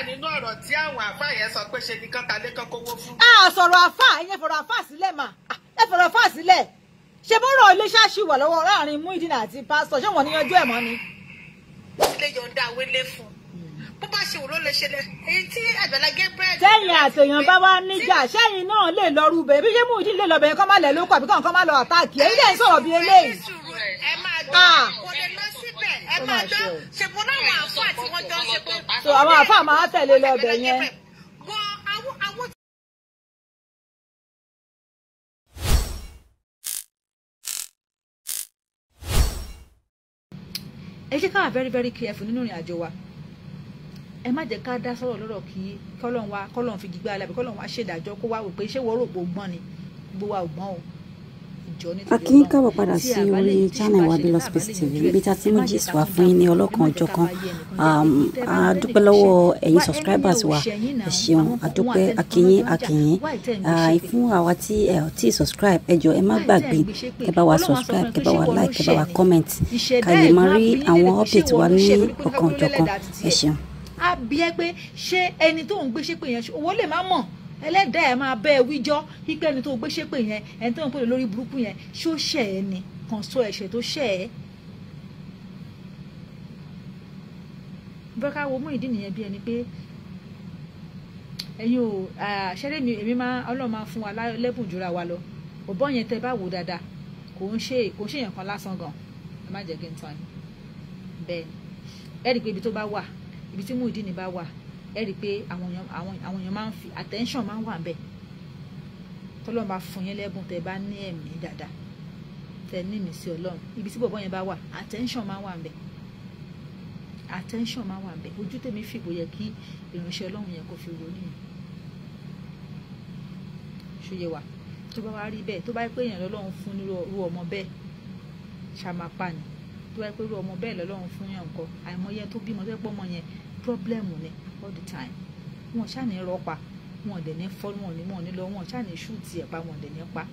nínú ọ̀rọ̀ tí àwọn àfáà yẹn sọ pé ṣe ni kán talé kán kówó fún. A sọ̀rọ̀ àfáà, ẹ̀yẹn fọ̀rọ̀ àfáà sílẹ̀ mà, ẹ fọ̀rọ̀ àfáà sílẹ̀. Ṣé bọ́rọ̀ ilé ṣáṣì wà lọ́wọ́ láàrin Muyideen àti pásítọ̀, ṣé wọ́n ní yanjú ẹ̀ mọ́ ni? Ilé yọ̀ǹda àwọn ilé fún un. Bó bá ṣe wò ló lè ṣẹlẹ̀ èyí tí Àgbàlá Gabriel. Sẹ́yìn àtẹ̀yàn bá wá níjà, sẹ́yìn náà lè lọ rúbẹ̀ bí ṣé Muyideen lè lọ bẹ̀yẹn kọ́ má lẹ̀ lóko àbí kọ́ má lọ àtáàkì ẹ̀yìn lè ń sọ̀rọ̀ bí eléyìí. Ẹ máa gbọ́, kò lè lọ síbẹ̀, ẹ máa gbọ́, ṣèbó láwọn àáfàá tí wọ́n jọ ń ṣe pé. So àwọn àáfàá máa tẹ̀lé lọ bẹ̀ yẹn. Ẹ jẹ́ ká wà very very careful nínú ìrìn àjò wa. Ẹ má jẹ́ ká dá sọ̀rọ̀ lọ́rọ̀ kí kọ́lọ́n wa kọ́lọ́n fi gbígbá alábẹ́ kọ́lọ́n wa ṣèdájọ́ kó wá wò pé ṣé wọ́n rò pé ó gbọ́n ni, gbogbo wa ò gbọ́n o. Ìjọ nítorí A kí yín Ọlọ́run. káàbọ̀ padà Tí sí a bá lè orí tí channel bá wa ṣe Bello tá a bá Space lè TV yanjú ẹ̀, níbi tá a ti ẹ mú má jẹ́ gist ká wá tún fún yín ní dá ọlọ́kan ẹ má jẹ́ ká ọjọ́kan. bá yé ẹnìkan jẹ́. Um, Tẹ́ bá a rẹ́nìkan dúpẹ́ ṣe lọ́wọ́ ẹ̀yin wá ẹni yẹn subscribers ò wa, ṣẹ̀yìn ẹ náà, ṣeun, àwọn a kan òun dúpẹ́, àtẹnìkan a kí yín, lọ́jọ́ a ń jà kí yín. wá ìtẹ́ ń gbé Ah, ṣépè fún àwa tí ẹ ò tí ì subscribe, ẹ jọ̀ọ́ ẹ má wá ìtẹ́ ń gbàgbé gbé ṣépè kẹ́ bá wa Ọlọ́run á sọ fún subscribe, ẹ kẹ́ pé bá ṣé wa wọ́n ló like, kẹ́ bá ṣẹ̀ wa ni comment, ká ìṣẹ̀dá lè máa ẹ̀gbọ́n á rí bí yín àwọn léèrè pé ṣé update wọ́n wa ló ní ṣẹ̀ lórí pé ọ̀kan oníkálukú ló ọjọ́kan. lẹ́lẹ́dàá Ẹ títí ẹ̀ ṣeun. Á bí ẹ pé ṣé ẹni tó ń gbé ṣépè yẹn owó lè má mọ̀, ẹlẹ́dàá ẹ̀ máa bẹ́ ẹ wíjọ́ wípé ẹni tó gbé ṣépè yẹn, ẹni tó ń pè lórí burúkú yẹn, ṣó ṣẹ̀ ẹ́ ni, kàn sọ ẹ̀ṣẹ̀ tó ṣẹ̀ ẹ́. Bẹ́ẹ̀ ká wo Muyideen nìyẹn bí ẹni pé ẹ̀yin ò ṣẹ́rẹ́ mi, èmi máa Ọlọ́run máa fún wa lẹ́bùn jura wa lọ. Òbọ̀ yẹn tẹ́ bá wò dáadáa, kò ń ṣe èèyàn kan lásán gan, ẹ má jẹ́ kí n tàn yín. Bẹ́ẹ̀ ni ẹ rí i pé ibi tó bá wà, ibi tí Muyideen bá wà, ẹ rí i pé àwọn èèyàn máa ń fi attention máa ń wà bẹ́ẹ̀. Tọ́lọ́run bá fún yín lẹ́bùn tẹ́ bá ní ẹ̀mí dáadáa, tẹ́ ní ìmísí Ọlọ́run, ibi tí bọ̀bọ̀ yẹn bá wà, attention máa ń wà bẹ́ẹ̀, attention máa wà bẹ́ẹ̀. Ojú tèmi fìbò yẹ kí ìránṣẹ́ Ọlọ́run yẹn kó fi wò nìyẹn. Ṣòye wa tó bá wá rí bẹ́ẹ̀, tó bá yẹ pé èèyàn lọ́lọ́run fún ní irú ọmọ bẹ́ẹ̀ ṣàmápa ni, tó bá yẹ pé irú ọmọ bẹ́ẹ̀ lọ́lọ́run fún yàn nǹkan, àìmọye tó bímọ tó yẹ pé ọmọ yẹn problem ni all the time, wọn ṣáà ní rọpa, wọn dẹ̀ ní fọ́, wọn ní wọn ní lọ, wọn ṣáà ní ṣúùtì ẹ̀ pa, wọn dẹ̀ ní pa.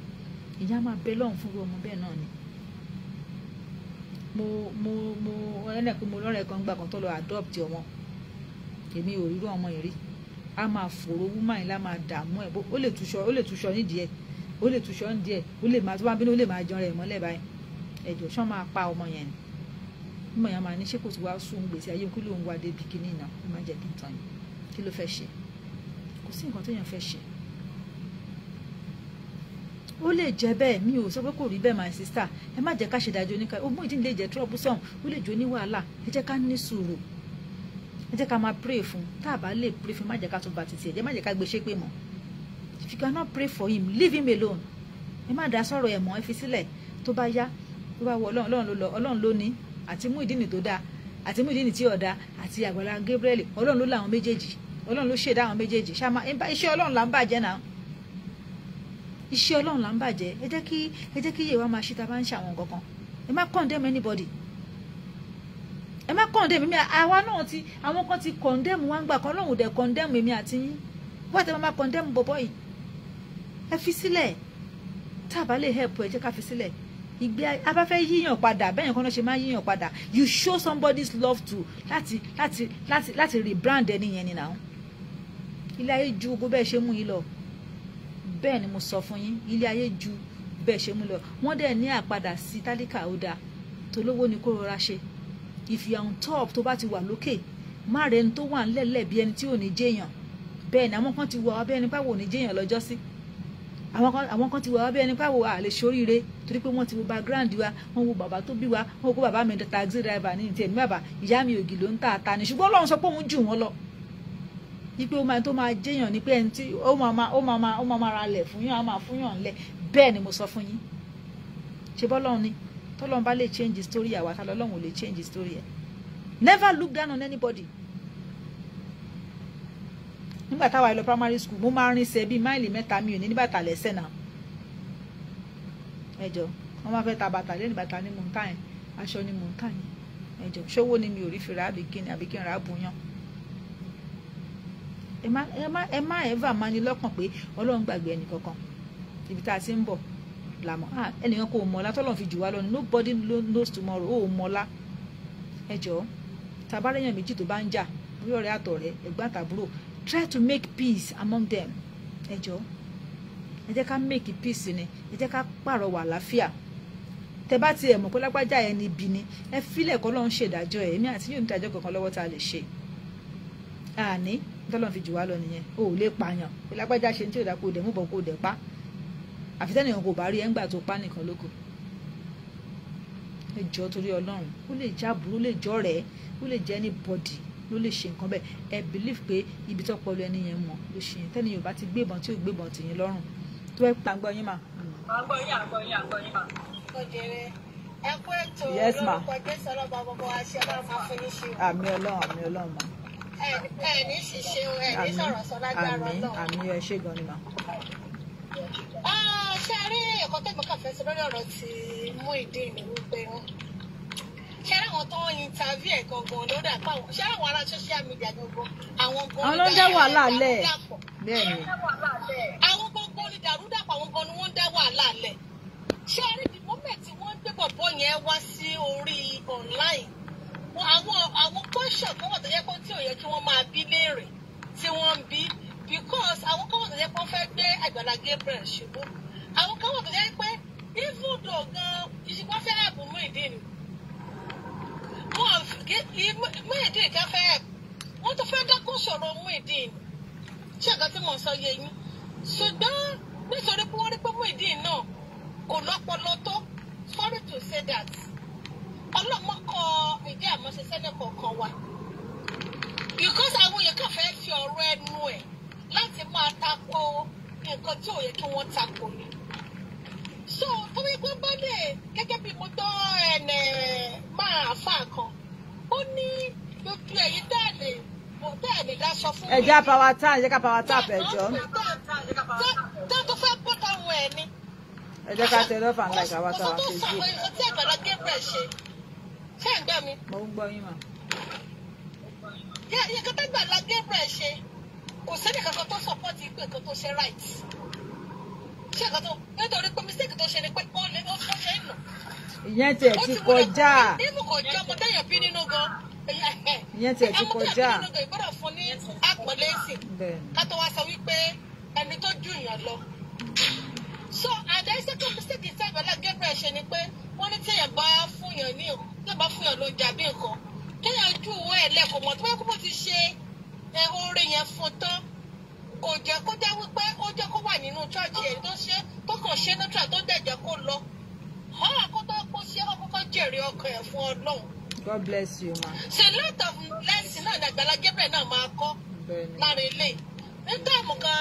Ìyá máa bẹ lọ́run fún irú ọmọ bẹ́ẹ̀ náà ni. Mo mo mo ẹlẹ́ pé mo lọ́rẹ̀ẹ́ kan gbà kan tó lọ adopt ọmọ, èmi ò rírú ọmọ yìí rí. A máa fòrò woman yìí lá máa dààmú ẹ̀, ó lè túṣọ, ó lè túṣọ nídìí ẹ̀, ó lè túṣọ nídìí ẹ̀, ó lè máa tó bá bínú, ó lè máa jẹun rẹ̀ mọ́lẹ̀ báyìí. Ẹ̀jọ̀ ṣán máa pa ọmọ yẹn ni. Ọmọ yẹn máa ní ṣé kò tí wàá sún gbèsè ayé, kí ló ń wá débi kíní náà, ó má jẹ́ kí n tàn yín. Kí ló fẹ́ ṣe? Kò sí nǹkan téèyàn fẹ́ ṣe. Ó lè jẹ́ bẹ́ẹ̀, mi ò sọ pé kò rí bẹ́ẹ̀, my sister. Ẹ má jẹ́ ká ṣe dájọ́ oníkà. Ó Muyideen lè jẹ́ troublesome, ó lè jẹ́ oníwàhálà. Ẹ jẹ́ ká ní sùúrù, ẹ jẹ́ ká máa pray fún. Tá a bá lè pray fún, má jẹ́ ká tún ba títí ẹ̀ jẹ́, má jẹ́ ká gbé ṣépè mọ́. If you cannot pray for him, leave him alone. Ẹ má dá sọ̀rọ̀ ẹ̀ mọ́, ẹ fi sílẹ̀. Tó bá yá, tó bá wọ Ọlọ́run, Ọlọ́run ló lọ, Ọlọ́run ló ní. Àti Muyideen tó dáa, àti Muyideen tí ò dáa, àti Àgbàlá Gabriel, Ọlọ́run ló láwọn méjèèjì, Ọlọ́run ló ṣẹ̀dá àwọn méjèèjì. Iṣẹ́ Ọlọ́run là ń bàjẹ́ náà, iṣẹ́ Ọlọ́run là ń bàjẹ́. Ẹ jẹ́ kí iye wa máa ṣe tá a bá ń ṣe àwọn nǹkan kan. Ẹ má condemn anybody, ẹ má condemn mi. Àwa náà ti, àwọn kan ti condemn wa ń gbà kan, Ọlọ́run dẹ̀ condemn èmi àti yín. Wọ́n ti máa condemn bọ̀bọ̀ yìí. Ẹ fi sílẹ̀. Tá a bá lè help ẹ, jẹ́ ká fi sílẹ̀. Ìgbé a bá fẹ́ yíyàn padà bẹ́ẹ̀ yẹn kan náà ṣe máa yíyàn padà. You show somebody's love to láti láti láti láti rebrand ẹni yẹn ni náà. Ilé ayé ju gbogbo bẹ́ẹ̀ ṣe mú yín lọ. Bẹ́ẹ̀ ni mo sọ fún yín, ilé ayé ju bẹ́ẹ̀ ṣe mú lọ. Wọ́n dẹ̀ ní àpadà sí tálíkà ó dáa, tolówó ni kó rọra ṣe. If you are on top, tó bá ti wà lókè, má rẹ ẹni tó wà ńlẹ̀lẹ̀ bí ẹni tí ò ní jẹ́yàn. Bẹ́ẹ̀ ni àwọn kan ti wà wá bí ẹni pàwọ̀ ò ní jẹ́yàn lọ́jọ́ sí. Àwọn kan ti wà wá bí ẹni pàwọ̀ à lè ṣoríire, torí pé wọ́n ti wo background wa, wọ́n wo bàbá tó bí wa, wọ́n wo kó bàbá mi taxi driver ní tiẹ̀ ní bàbá, ìyá mi ògì ló ń tà ata ni. Ṣùgbọ́n Ọlọ́run sọ pé òun jù wọ́n lọ. Wípé ó máa tó máa jẹ́yàn ni pé ẹni tí ó máa ra lẹ̀ fún yàn, á máa fún yàn lẹ̀. Bẹ́ẹ̀ ni mo sọ fún yín. Ṣé bọ́lọ́run ni? Tọ́lọ́run bá lè change story àwa, tá lọ́lọ́run ò lè change story ẹ̀. Never look down on anybody. Nígbà táwa lọ primary school, mo máa ń rinṣẹ́ bíi máìlì 3, mi ò ní ní bàtà lẹ́sẹ̀ náà. Ẹ jọ̀ọ́, wọ́n máa fẹ́ ta bàtà lẹ́nu, bàtà ni mò ń tà yẹn, aṣọ ni mò ń tà yẹn. Ẹ jọ̀ọ́, ṣówó ni mi ò rí fi rà, àbí kí ni, àbí kí n rà á bùyàn. Ẹ má ever máa ní lọ́kàn pé Ọlọ́run gbàgbé ẹnì kankan. Ibi tá a ti ń bọ̀ làmọ́, ẹnìkan kò mọ̀ọ́lá tọ́lọ́run fi jù wá lọ ni. Nobody knows tomorrow. Ó mọ̀ọ́lá. Ẹ jọ̀ọ́, tàbárẹ̀yàn méjì tó bá ń jà, Bóyá ọ̀rẹ́ àtọ̀rẹ́, ẹ̀gbọ́n àtàbúrò, try to make peace among them. Ẹ jọ̀ọ́, ẹ jẹ́ ká make peace ni, ẹ jẹ́ ká pàrọwà àlàáfíà. Tẹ bá tiẹ̀ mọ̀ pé lágbájá ẹ ní ibi ni, ẹ fílẹ̀ kọ́ lọ́n ṣèdájọ́ ẹ̀. Èmi àti yóò ní ìdájọ́ kankan lọ́wọ́ tá a lè ṣe. Àní tọ́lọ́n fi jù wá lọ nìyẹn. O ò lè pààyàn pé lágbájá ṣe ní tí ò dá, kó dẹ̀ mú bọ̀ kó dẹ̀ pa. Àfi tẹ́nìyàn kò bá rí ẹ̀ ńgbà tó pa nìkan lóko. Ẹ jọ̀ọ́ torí Ọlọ́run, ó lè jẹ́ àbúrò, ó lè jẹ́ ọ̀rẹ́, ó lè jẹ́ anybody ló lè ṣe nǹkan bẹ́ẹ̀. Ẹ believe pé ibi tọ́pọ̀lọ ẹni yẹn mọ̀ ló ṣe yẹn. Tẹ́nìyàn bá ti gbébọn tí ò gbébọn tì yín lọ́rùn tó ẹ pa gbọ́ yín mà. Ẹ kú ètò. Yes, ma. Lórúkọ Jésù, ọlọ́ba gbogbo wa ṣe, ọlọ́run máa fún yín ṣe o. Àmín Ọlọ́run, àmín Ọlọ́run mà. Ẹ ní ṣìṣe o, ẹ ní sọ̀rọ̀ sọ lágbára Àmín. Ọlọ́run. Àmín, ẹ ṣé gan ni mà. Ah, ṣé ẹ rí ẹ̀kọ́ tẹ̀gbọ́n kàn fẹ́ sọ lórí ọ̀rọ̀ tí Muyideen ni wípé ṣé ẹ rí àwọn tó ń interview ẹ̀ gangan ló dà pa àwọn, ṣé ẹ rí àwọn ará social media gangan, àwọn gan Àwọn ló ń dá wàhálà lẹ̀. dàrúdàpọ̀. Bẹ́ẹ̀ ni. Àwọn gangan ni dàrúdàpọ̀, àwọn gan ni wọ́n ń dá wàhálà lẹ̀. Ṣé ẹ rí the moment tí wọ́n ń gbé bọ̀bọ̀ yẹn wá sí orí online, àwọn question kan wà tó yẹ kó tí ò yẹ kí wọ́n máa bí léèrè tí wọ́n ń bí, because àwọn kan wà tó yẹ kó fẹ́ gbé Àgbàlá Gabriel ṣubú. Àwọn kan wà tó yẹ pé even though gan ìṣùpá fẹ́ ẹ̀bùn Muyideen ni wọn Muyideen kan fẹ́ ẹ̀bùn, wọ́n tún fẹ́ dákún sọ̀rọ̀ Muyideen. Ṣé nǹkan tí mò ń sọ yé yín? Ṣùgbọ́n nítorí pé wọ́n rí pé Muyideen náà kò lọ́pọlọ tó, sorry to say that, ọlọ́mọ kọ ìdí àmọ́ṣe sẹ́lẹ̀ kọ̀ọ̀kan wa, because àwọn èèyàn kàn fẹ́ fi ọ̀rọ̀ ẹnu ẹ̀ láti máa tako nǹkan tí ò yẹ kí wọ́n tako ni. So tó wí pé bá lè gẹ́gẹ́ bí mo gbọ́ ẹnẹ máa fà kan, ó ní gbogbo ẹ̀yin tẹ́ ẹ̀ lè dáṣọ fún Ẹ já power tap, ẹ jẹ́ ká power tap, ẹ jọ̀ọ́. Tó tó fẹ́ bọ́ táwọn ẹ̀ ni. Ẹ jẹ́ ká tẹ love and like àwa Kò tá wà sọ tó sọ Facebook. nǹkan tí Àgbàlá Gabriel ṣe. Ṣé ẹ̀ ń gbọ́ mi? Mo ń gbọ́ yín mà. Nǹkan tó Àgbàlá Gabriel ṣe, kò sẹ́ni kankan tó support pé nǹkan tó ṣe right. Ṣé nǹkan tó nítorí pé mistake tó ṣe ni pé ó lè ó ṣe é nù. Ìyẹn tiẹ̀ ti kọjá. Nínú kò jẹ́ ọmọ téèyàn bí nínú gan. Ìyẹn tiẹ̀ ti Ọmọ téèyàn kọjá. bí nínú gan ìgbọ́dọ̀ fún ní àpọ̀lé sí. Bẹ́ẹ̀ ni. Ká tó wá sọ wípé ẹni tó ju èèyàn lọ. So and then second mistake tí Àgbàlá Gabriel ṣe ni pé wọ́n ní téèyàn bá fúnyàn ní téèyàn bá fúnyàn ló jà bí nǹkan, kéèyàn ju ìwé ẹ̀ lẹ́kọ̀ọ́ mọ̀ tó bá kó bó ti ṣe ẹ oore yẹn fún tán, kò jẹ́ kó jẹ́ wípé ó jẹ́ kó wà nínú church ẹ̀ tó ṣe tó kàn ṣe neutral tó dẹ̀ jẹ́ kó lọ hàn kó tó kó ṣe ó kọ́kọ́ jèrè ọkàn ẹ̀ fún Ọlọ́run. God bless you ma. So a lot of lesson náà ní Àgbàlá Gabriel náà máa kọ́ Bẹ́ẹ̀ ni. lára ilé ní táìmù kan.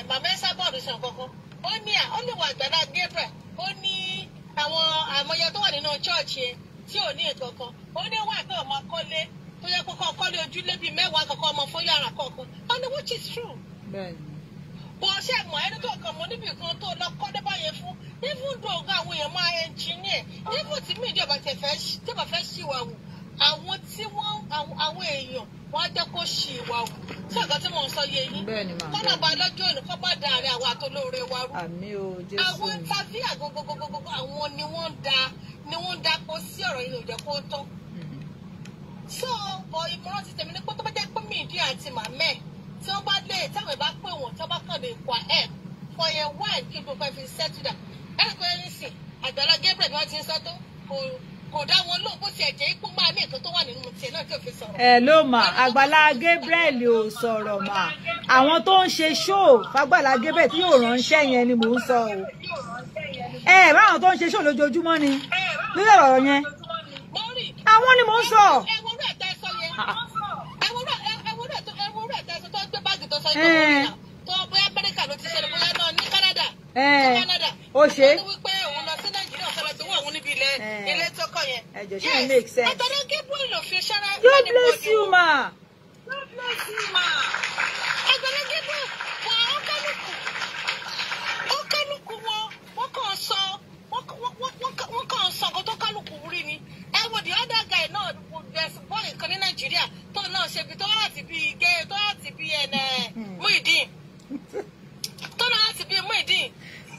Màmá ẹ sábọọdù sàn kankan, ó ní à ó ní wà Àgbàlá Gabriel, ó ní àwọn àmọye tó wà nínú chọọchì yẹn tí ò ní nǹkan kan, ó ní wà pé ọmọ kọ́lé tó yẹ kókó kọ́lé ojúlé bíi 10 kankan, ọmọ fún yàrá kọ̀ọ̀kan. Ó ní which is true. Bẹ́ẹ̀ ni. Bó ṣe mọ̀ ẹni tó kàn mọ́ níbi kan tó lọ kọ́lé báyẹn fún, even though ọ̀gá àwọn èèyàn máa engineer, even tí mi ìjọba tẹ̀ fẹ́ tí ọba fẹ́ ṣìwà wù, àwọn tí wọ́n àwọn èèyàn wọ́n á jẹ́ kó ṣìwà wù. Tí ọ̀gá tí mò ń sọ yé yín? Bẹ́ẹ̀ ni mà. Kọ́nà bá lọ́jọ́ òní kọ́ bá da àárẹ̀ àwọn àtolóore wa rú. Àmín o Jésù. Àwọn tàbí àgógógógógó àwọn ni wọ́n ń da ni wọ́n ń da kó sí ọ̀rọ̀ yìí, ò jẹ́ kó tán. So bọ̀ ìmọ̀ràn ti tèmi ní pé tó bá jẹ́ pé Muyideen àti màmẹ́ tí wọ́n bá lè táwọn ẹ̀ bá pè wọ́n, tí wọ́n bá kàn lè kwa ẹ̀ for a while kí gbogbo ẹ̀ fi settle down. Ẹ̀ pé nísìn Àgbàlá Gabriel bí wọ́n ti ń sọ tó kò dá wọn lóhùn, bó tiẹ̀ jẹ́ ipò máa ní nǹkan tó wà nínú tiẹ̀ náà tí ò fi sọ̀rọ̀. Ẹ ló mà, Àgbàlá Gabriel ò sọ̀rọ̀ mà. Àwọn tó ń ṣe show fàgbàlá Gabriel tí yóò ránṣẹ́ yẹn ni mò ń sọ o. Ẹ báwọn tó ń ṣe show lójoojúmọ́ ni lórí ọ̀rọ̀ yẹn. Mo rí Àwọn ni mò ń sọ. ẹ wo orí ẹ̀tẹ́ sọ yẹn, ẹ wo orí ẹ̀tẹ́ sọ tó ń gbé báàgì tó sọ yẹn tó bóyá Amẹ́ríkà ló ti ṣẹlẹ̀, bóyá náà ní Canada. Ẹ Canada. ó ṣe. Ó ní wípé òun lọ sí Nàìjíríà ọ̀sẹ̀ lọ sí òun níbi ilé ilé tó kọ yẹn. Ẹ jọ̀ọ́, ṣé it make sense? Àtọ̀dọ̀ Gabriel ò fi ṣára. God bless you ma. Àgbàlá Gabriel wà ó kálukú. Ó kálukú wọn, wọ́n kàn sọ wọ́n kàn sọ nǹkan tó kálukú rí ni. Ẹ wo the other guy náà, there's boy kan ní Nàìjíríà tó náà ṣe bí tó láti bí gé tó láti bí ẹnẹ Muyideen. Tó náà láti bí Muyideen.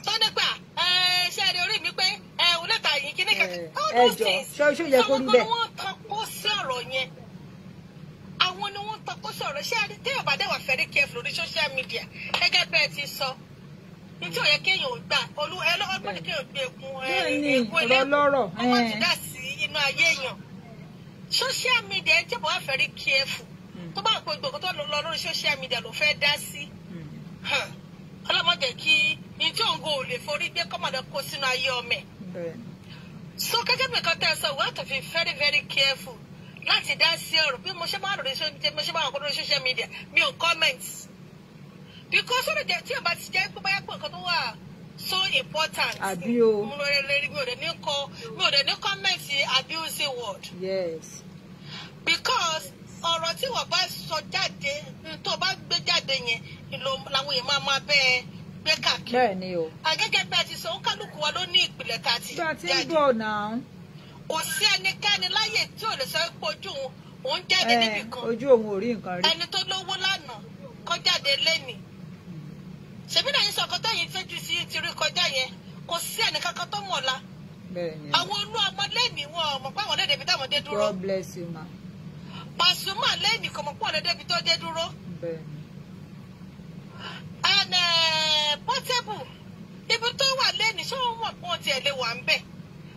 Tó nípa ẹ ṣe rí orí mi pé ẹ ò lẹ́tà yìí kí ní kankan. All Ẹ those jọ̀ọ́, things. ṣó yẹ kó rí bẹ́ẹ̀? Àwọn kan ni wọ́n tan kó sí ọ̀rọ̀ yẹn. Àwọn ni wọ́n sọ̀rọ̀ ṣé ẹni téèyàn bá dẹ̀ wà very careful lórí social media gẹ́gẹ́ bẹ́ẹ̀ ti sọ ní tí ò yẹ kéèyàn ò gbà olú ẹ lọ́gbọ́n ní kéèyàn gbé egun Bẹ́ẹ̀ni, egun ọ̀rọ̀ ẹlẹ́gùn lọ́rọ̀, ọmọ ti ẹ̀. dá sí inú ayé èèyàn. Social media ẹ tí mo wà very careful tó bá pé gbogbo tó lọ lórí social media ló fẹ́ dá sí. Ọlọ́mọ jẹ́ kí ní tí òun kò lè forí gbé kọ́mọ̀dé kó sínú ayé ọmọ ẹ̀. Bẹ́ẹ̀ni. So gẹ́gẹ́ bí nǹkan tẹ́ ẹ sọ, we have to be very very careful láti dá sí ọ̀rọ̀. Bí mo ṣe máa ń rò lórí social media, mi ò comment because ó lè jẹ́ tí o bá ti jẹ́ pé bóyá pé nǹkan tó wà so important. Àbí o. Mo lè rí mi ò dẹ̀ ní kọ mi ò dẹ̀ ní comment abusive word. Yes. Because ọ̀rọ̀ tí wọ́n bá sọ jáde, tó bá gbé jáde yẹn ló làwọn èèyàn máa máa bẹ́ẹ̀ gbé káàkiri. Bẹ́ẹ̀ni o. Àgẹ́gẹ́ bí a ti sọ, ó kálukú wa ló ní ìpìlẹ̀ tá a ti Bí a ti ń jáde. bọ̀ náà. Kò sí ẹnikẹ́ni láyè tí ò lè sọ pé ojú òun òun jáde níbì kan. Ojú òun ò rí nǹkan rí. Ẹni tó lówó lánàá kó jáde lénìí. Ṣèbí náà yín sọ ọkọ tẹ́yìn tójú sí ti rí kọjá yẹn, kò sí ẹnìkankan tó mọ̀ la. Bẹ́ẹ̀ni o. Àwọn olú ọmọ lénìí wọn ò mọ̀ pé àwọn lédè ibi táwọn dé dúró. God bless you ma. Pasuma lénìí kò mọ̀ pé àwọn lédè ibi tó dé dúró. Bẹ́ẹ̀ni. And Portable ibi tó wà lẹ́nu, ṣé wọ́n mọ̀ pé wọ́n tiẹ̀ lè wà ń bẹ̀?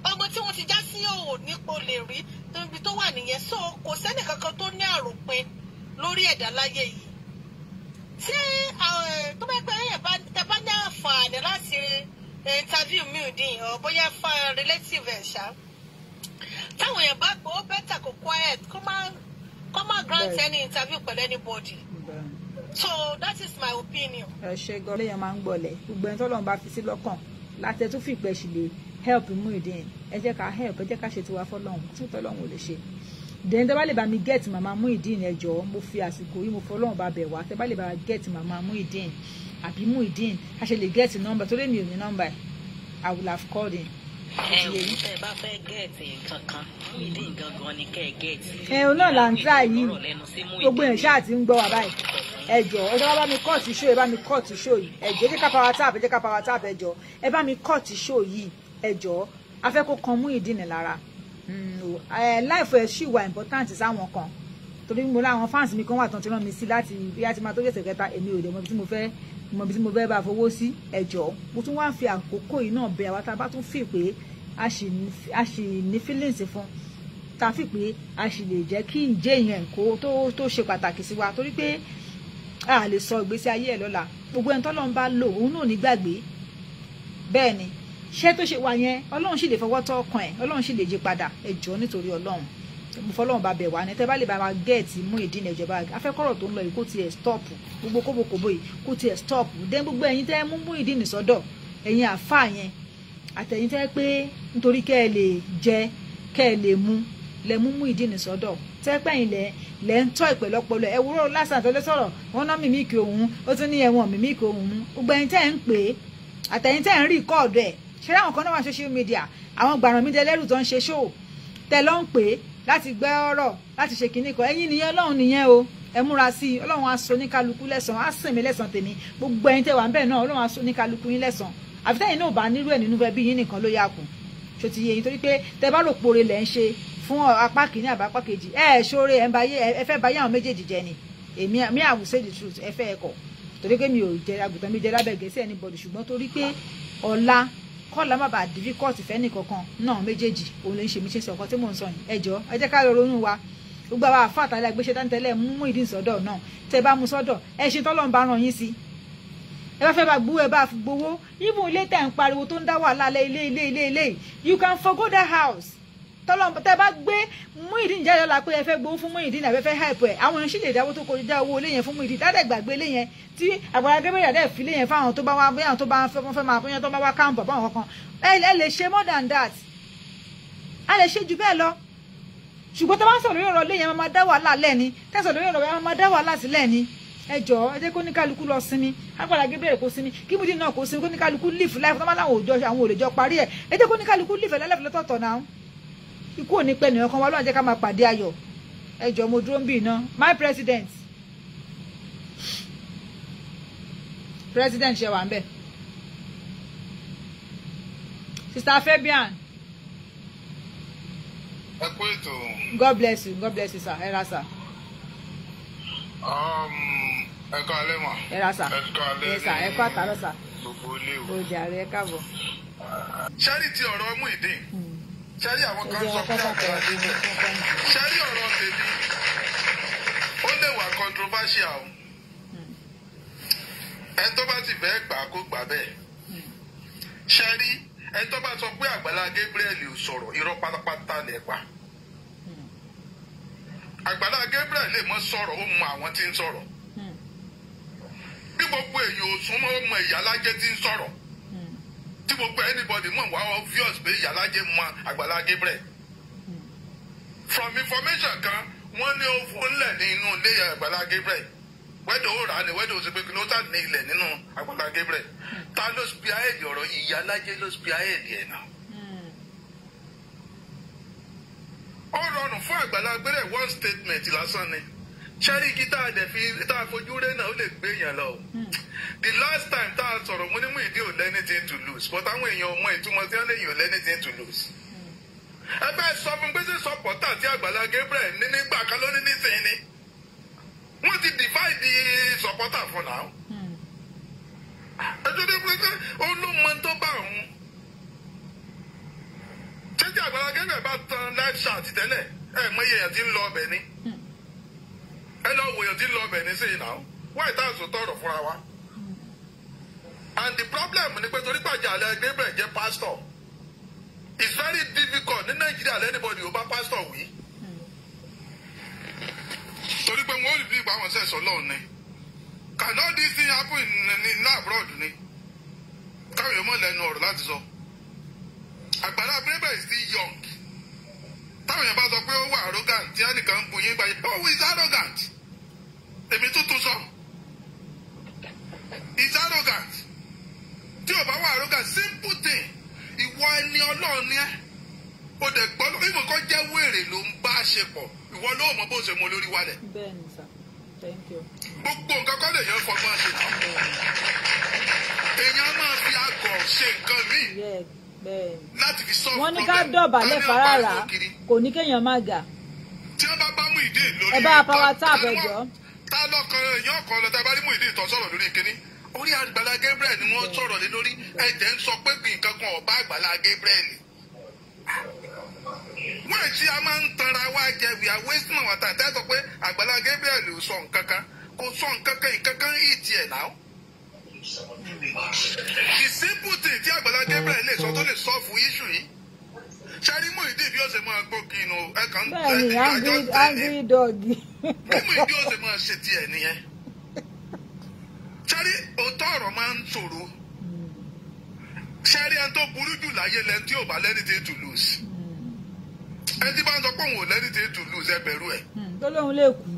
Ọmọ tí wọ́n ti já sí òò nípo lè rí ibi tó wà nìyẹn. So kò sẹ́nì kankan tó ní àròpin lórí ẹ̀dá láyé yìí. Tí tó bá pẹ́ ẹ̀ bá tẹ bá ní àǹfààní láti interview Muyideen or bóyá fa relative ẹ̀ ṣá, táwọn èèyàn bá gbọ́, ó better kó quiet, kó má grant Bẹ́ẹ̀. any interview pẹ̀lú anybody. Bẹ́ẹ̀ni. So that is my opinion. Ẹ ṣe gan. Léèyàn máa ń gbọ̀lẹ̀. Gbogbo ẹni tọ́lọ́run bá fi sí lọ́kàn láti ẹ tún fi ìpẹ́ sì lè help Muyideen, ẹ jẹ́ ká help, ẹ jẹ́ ká ṣe tiwa fọlọ́run tí tọ́lọ́run ò lè ṣe. Then tẹ́ bá lè bá mi get màmá Muyideen, ẹ jọ̀ọ́, mo fi àsìkò yìí mo fọlọ́run bá bẹ̀ wá, tẹ́ bá lè bá get màmá Muyideen àbí Muyideen, a ṣe lè get number torí mi ò ní number ẹ̀, I will have called him. Ẹ ò tẹ́ ẹ bá fẹ́ get nǹkan kan, Muyideen gangan ni kẹ́ ẹ get. Ẹ òun náà là ń tà yìí. Ọ̀rọ̀ lẹ́nu sí Muyideen. Gbogbo èèyàn ṣáà ti ń gbọ́ wa báyìí. Ẹ jọ̀ọ́, ẹ jọ̀ọ́, bá mi cut show, ẹ bá mi cut show yìí. Ẹ jọ̀ọ́, ẹ jẹ́ ká power tap, ẹ jẹ́ ká power tap. Ẹ jọ̀ọ́, ẹ bá mi cut show yìí. Ẹ jọ̀ọ́, a fẹ́ kó kan Muyideen lára. Ẹ life ẹ ṣì wà important sáwọn kan, torí mo láwọn fans mi kan wà tán tí rán mi sí láti bí a ti máa tó jẹ́sẹ̀ kẹta. Èmi ò lè mọ ibi tí mo fẹ́ mọ ibi tí mo fẹ́ bá fowó sí. Ẹ jọ̀ọ́, mo tún wá ń fi àkókò yìí náà bẹ̀ àwa tá a bá tún fi pé a sì ní feelings fún, tá a fi pé a sì lè jẹ́ kí ìjẹ́ yẹn kó tó ṣe pàtàkì sí wa, torí pé a lè sọ ìgbésí ayé ẹ̀ lọ́la. Gbogbo ẹni tọ́lọ́run bá lò, òun náà ò ní gbàgbé. Bẹ́ẹ̀ ni ṣé tó ṣe wà yẹn, Ọlọ́run sì lè fọwọ́ tọ́ ọkàn ẹ̀, Ọlọ́run sì lè yí padà. Ẹ jọ̀ọ́, nítorí Ọlọ́run, mo fọlọ́run bá bẹ̀ wá ní, tẹ́ bá lè bá wa get Muyideen, ẹ jọ̀ọ́, bá afẹ́kọ̀rọ̀ tó ń lọ yìí kó tiẹ̀ stop, gbogbo kóbókóbó yìí kó tiẹ̀ stop. Then gbogbo ẹ̀yin tẹ́ mú Muyideen sọ́dọ̀, ẹ̀yin àáfàá yẹn, àtẹ̀yin tẹ́ pé nítorí kẹ́ ẹ lè jẹ kẹ́ ẹ lè mu lẹ mú Muyideen sọ́dọ̀, tẹ́ pẹ́yìn lẹ lẹ ń tọ́ ìpẹ́ lọ́pọlọ ẹ wúrọ̀ lásán àtọ́lẹ́ sọ̀rọ̀ wọn ná mímíkì òun, ó tún ní ẹ̀wọ̀n mímíkì òun mú. Gbogbo ẹ̀yin tẹ́ ń pè é, àtẹ̀yin tẹ́ ń record ẹ̀, ṣé láwọn kan náà wà social media, àwọn gbàràn mi dẹlẹ́rù tó ń ṣe show tẹ ló ń pè é láti gbẹ́ ọ̀rọ̀ láti ṣe kinní kan, ẹ̀yin nìyẹn, Ọlọ́run nìyẹn o. Ẹ múra sí i. Ọlọ́run á sọ ní kálukú lẹ́san, á sìn mí lẹ́san tèmi. Gbogbo ẹ̀yin tẹ́ wà ń bẹ̀ náà, Ọlọ́run á sọ ní kálukú yín lẹ́san. Àfi tẹ́yin náà bá nírú ẹ̀ nínú ẹbí yín nìkan ló yà kù. Ṣó ti yé yín? Torí pé tẹ́ bá rò pore lẹ̀ ń ṣe fún apá kìíní àbá apá kejì, ẹ ẹ ṣoore, ẹ ń ba yé, ẹ fẹ́ ba yé àwọn méjèèjì jẹ ni. Èmi mi, I will say the truth, ẹ fẹ́ ẹ kọ̀, torí pé mi ò jẹ àgùntàn mi jẹ lábẹ́ gẹ̀ẹ́sì anybody, ṣùgbọ́n torí pé ọ̀la kọ́lá má bàa difficult fẹ́ nìkankan náà méjèèjì, òun ló ń ṣe mí ṣe sọ̀kan tí mò ń sọ yìí. Ẹ jọ̀ọ́, ẹ jẹ́ ká lọ ronú wa. Gbogbo àwọn àfa àtàlẹ́ àgbéṣe dáńtẹ́lẹ̀ mú Muyideen sọ́dọ̀ náà, tẹ́ bá mú sọ́dọ̀, ẹ ṣe tọ́lọ́run bá ràn yín sí. Ẹ bá fẹ́ bá gbowó, ẹ bá gbowó. Even ilé tẹ̀ ń pariwo tó ń dá wàhálà lé ilé ilé ilé ilé, you can forgo that house. Tọ́lọ́run tẹ́ bá gbé Muyideen jáde lọ́la pé ẹ fẹ́ gbowó fún Muyideen àbẹ́ fẹ́ hype ẹ̀, àwọn èèyàn sì lè dáwó tó kọjá owó ilé yẹn fún Muyideen dádẹ̀ gbàgbé ilé yẹn, tí Àgbàlá Gabriel dẹ̀ fi ilé yẹn fáwọn tó bá wá, bóyá àwọn tó bá fẹ́ fẹ́ máa bóyá tó bá wá camp àbáwọn kankan. Ẹ lè ṣe more than that, a lè ṣe jù bẹ́ẹ̀ lọ. Ṣùgbọ́n tó bá ń sọ̀rọ̀ lórí ọ̀rọ̀ ilé yẹn, máa dá wàhálà lẹ́ni tẹ̀sán lórí ọ̀rọ̀ yẹn, máa dá wàhálà sílẹ̀ ni. Ẹ jọ̀ọ́, ẹ jẹ́ kó ní kálukú lọ sinmi. Àgbàlá Gabriel kó sinmi, kí Muyideen náà kó sinmi, kó ní kálukú live life tó máa láwọn òjò àwọn òlèjọ parí ẹ̀. Ẹ jẹ́ kó ní kálukú live life lọ́tọ̀ọ̀tọ̀ náà. Ikú ò ní pẹ́ nìyẹn kan wá lọ́wọ́, jẹ́ ká máa pàdé ayọ̀. Ẹ jọ̀ọ́, mo dúró ń bì iná. My president, president, ṣe wà ń bẹ̀? Sister Fabian. Ẹ kú ètò. God bless you, God bless you sir. Ẹ ra sir. Ẹ káalẹ́ mà. Ẹ ra sà. Ẹ káalẹ́. Ẹ sà, ẹ kú àtàrọ̀ sà. Gbogbo ilé o. Ó jàre, ẹ káàbọ̀. Ṣẹ́rí ti ọ̀rọ̀ Muyideen. Ṣẹ́rí àwọn kan sọ pé àgbàlá Gabriel. Ṣẹ́rí ọ̀rọ̀ tèmi. Ó lè wà controversial o. Ẹni tó bá sì fẹ́ gbà kó gbà bẹ́ẹ̀. Ṣẹ́rí ẹni tó bá sọ pé Àgbàlá Gabriel ò sọ̀rọ̀, irọ́ pátápátá lẹ̀ pa. Àgbàlá Gabriel lè mọ sọ̀rọ̀, ó mọ àwọn tí ń sọ̀rọ̀. Bí gbogbo èèyàn ò súnmọ́, ó mọ ìyálájẹ́ tí ń sọ̀rọ̀. Tí gbogbo anybody mọ̀ wá obvious pé ìyálájẹ́ mọ Àgbàlá Gabriel. From information kan, wọ́n ní ó fún lẹ̀ ní inú ilé Àgbàlá Gabriel. Wẹ́dọ̀ ó rà á ní wẹ́dọ̀ ó sì pé kí ló tà ní ilẹ̀ nínú Àgbàlá Gabriel. Ta ló spearhead ọ̀rọ̀ yìí? Ìyálájẹ́ ló spearhead ẹ̀ náà. Ó rọrùn fún Àgbàlá Gabriel, one statement lásán ni. Ṣẹ́ríkì tá a dẹ̀ fi tá a fojú rẹ́ náà, ó lè gbé èèyàn lọ. The last time tá a sọ̀rọ̀, mo ní Muyideen ò anything to lose, but àwọn èèyàn mọ ìtumọ̀ tí wọ́n lè yàn anything to lose. Ẹ bẹ́ẹ̀ sọ fún pé ṣé supporter tí Àgbàlá Gabriel ní nígbà kan ló ní nísìnyí ni. Wọ́n ti divide the supporter fún náà. Ẹjọ́ dé pé ó ló mọ tó bá òun. Ṣé tí Àgbàlá Gabriel bá tan live chat tẹ́lẹ̀, ẹ mọ iye èèyàn tí ń lọ ọbẹ̀ ni. Ẹ lọ wòyàn tí ń lọ ọbẹ̀ ní sí ìnáwó. Wáyé tá a sọ tọrọ fúnra wa. And the problem ni pé torí pàjá Gabriel jẹ́ pastor, it's very difficult ní Nàìjíríà anybody ò bá pastor wí. Torí pé wọ́n ò rí bí àwọn sẹ̀sọ̀ lọ́hùn ni. Can all this thing happen in abroad ni? Káwọn èèyàn mọ̀ lẹ́nu ọ̀rọ̀ láti sọ. Àgbàlá Gabriel is still young. Táwọn èèyàn bá sọ pé ó wà arrogant, tí ẹnìkan ń bu yín gbàyè, oh, he is arrogant. Èmi tuntun sọ. He is arrogant. Tí o bá wà arrogant, simple thing. Ìwọ ẹni Ọlọ́run ni ẹ́. O dẹ̀ gbọ́ ìmọ̀ kan jẹ́ wèrè ló ń bá ṣe pọ̀. Ìwọ ló mọ bó ṣe mọ lórí wálẹ̀. Bẹ́ẹ̀ni sà, thank you. Gbogbo nǹkan kọ́ lè yẹn fọgbọ́n ṣe náà. Èèyàn máa fi àgọ̀ ṣe nǹkan míì láti fi solve Wọ́n ní problem. Ká dọ̀bálẹ̀ fara kò ní kéèyàn má ga. Tí wọ́n bá bá Muyideen lórí. Ẹ bá power tap ẹ jọ. Ta lọ́kàn èèyàn kan lọ tá a bá rí Muyideen tó sọ̀rọ̀ lórí kínní. Orí Àgbàlá Gabriel ni wọ́n sọ̀rọ̀ lé lórí. Ẹ̀jẹ̀ ń sọ pé bí nǹkan kan ọ̀bá Àgbàlá Gabriel. Wọ́n ti a máa ń tanra wá jẹ, we are wasting our time. Tẹ́ sọ pé Àgbàlá Gabriel ò sọ nǹkan kan, kò sọ nǹkan kan, nǹkan kan ìtì ẹ̀ náà. The simple thing tí Àgbàlá Gabriel lè sọ tó lè solve issue yìí. Ṣẹ́rí Muyideen bí ó ṣe máa gbó kí inú ẹ kàn ń Bẹ́ẹ̀ni, angry dog. Bí Muyideen ó ṣe máa ṣe tiẹ̀ nìyẹn. Ṣẹ́rí òótọ́ ọ̀rọ̀ máa ń ṣòro. Ṣẹ́rí ẹni tó burú jù láyé lẹni tí ò bá anything to lose. Ẹni tí bá ń sọ pé òun ò anything to lose, ẹ bẹ̀rù ẹ̀. Tó lóun lè kú.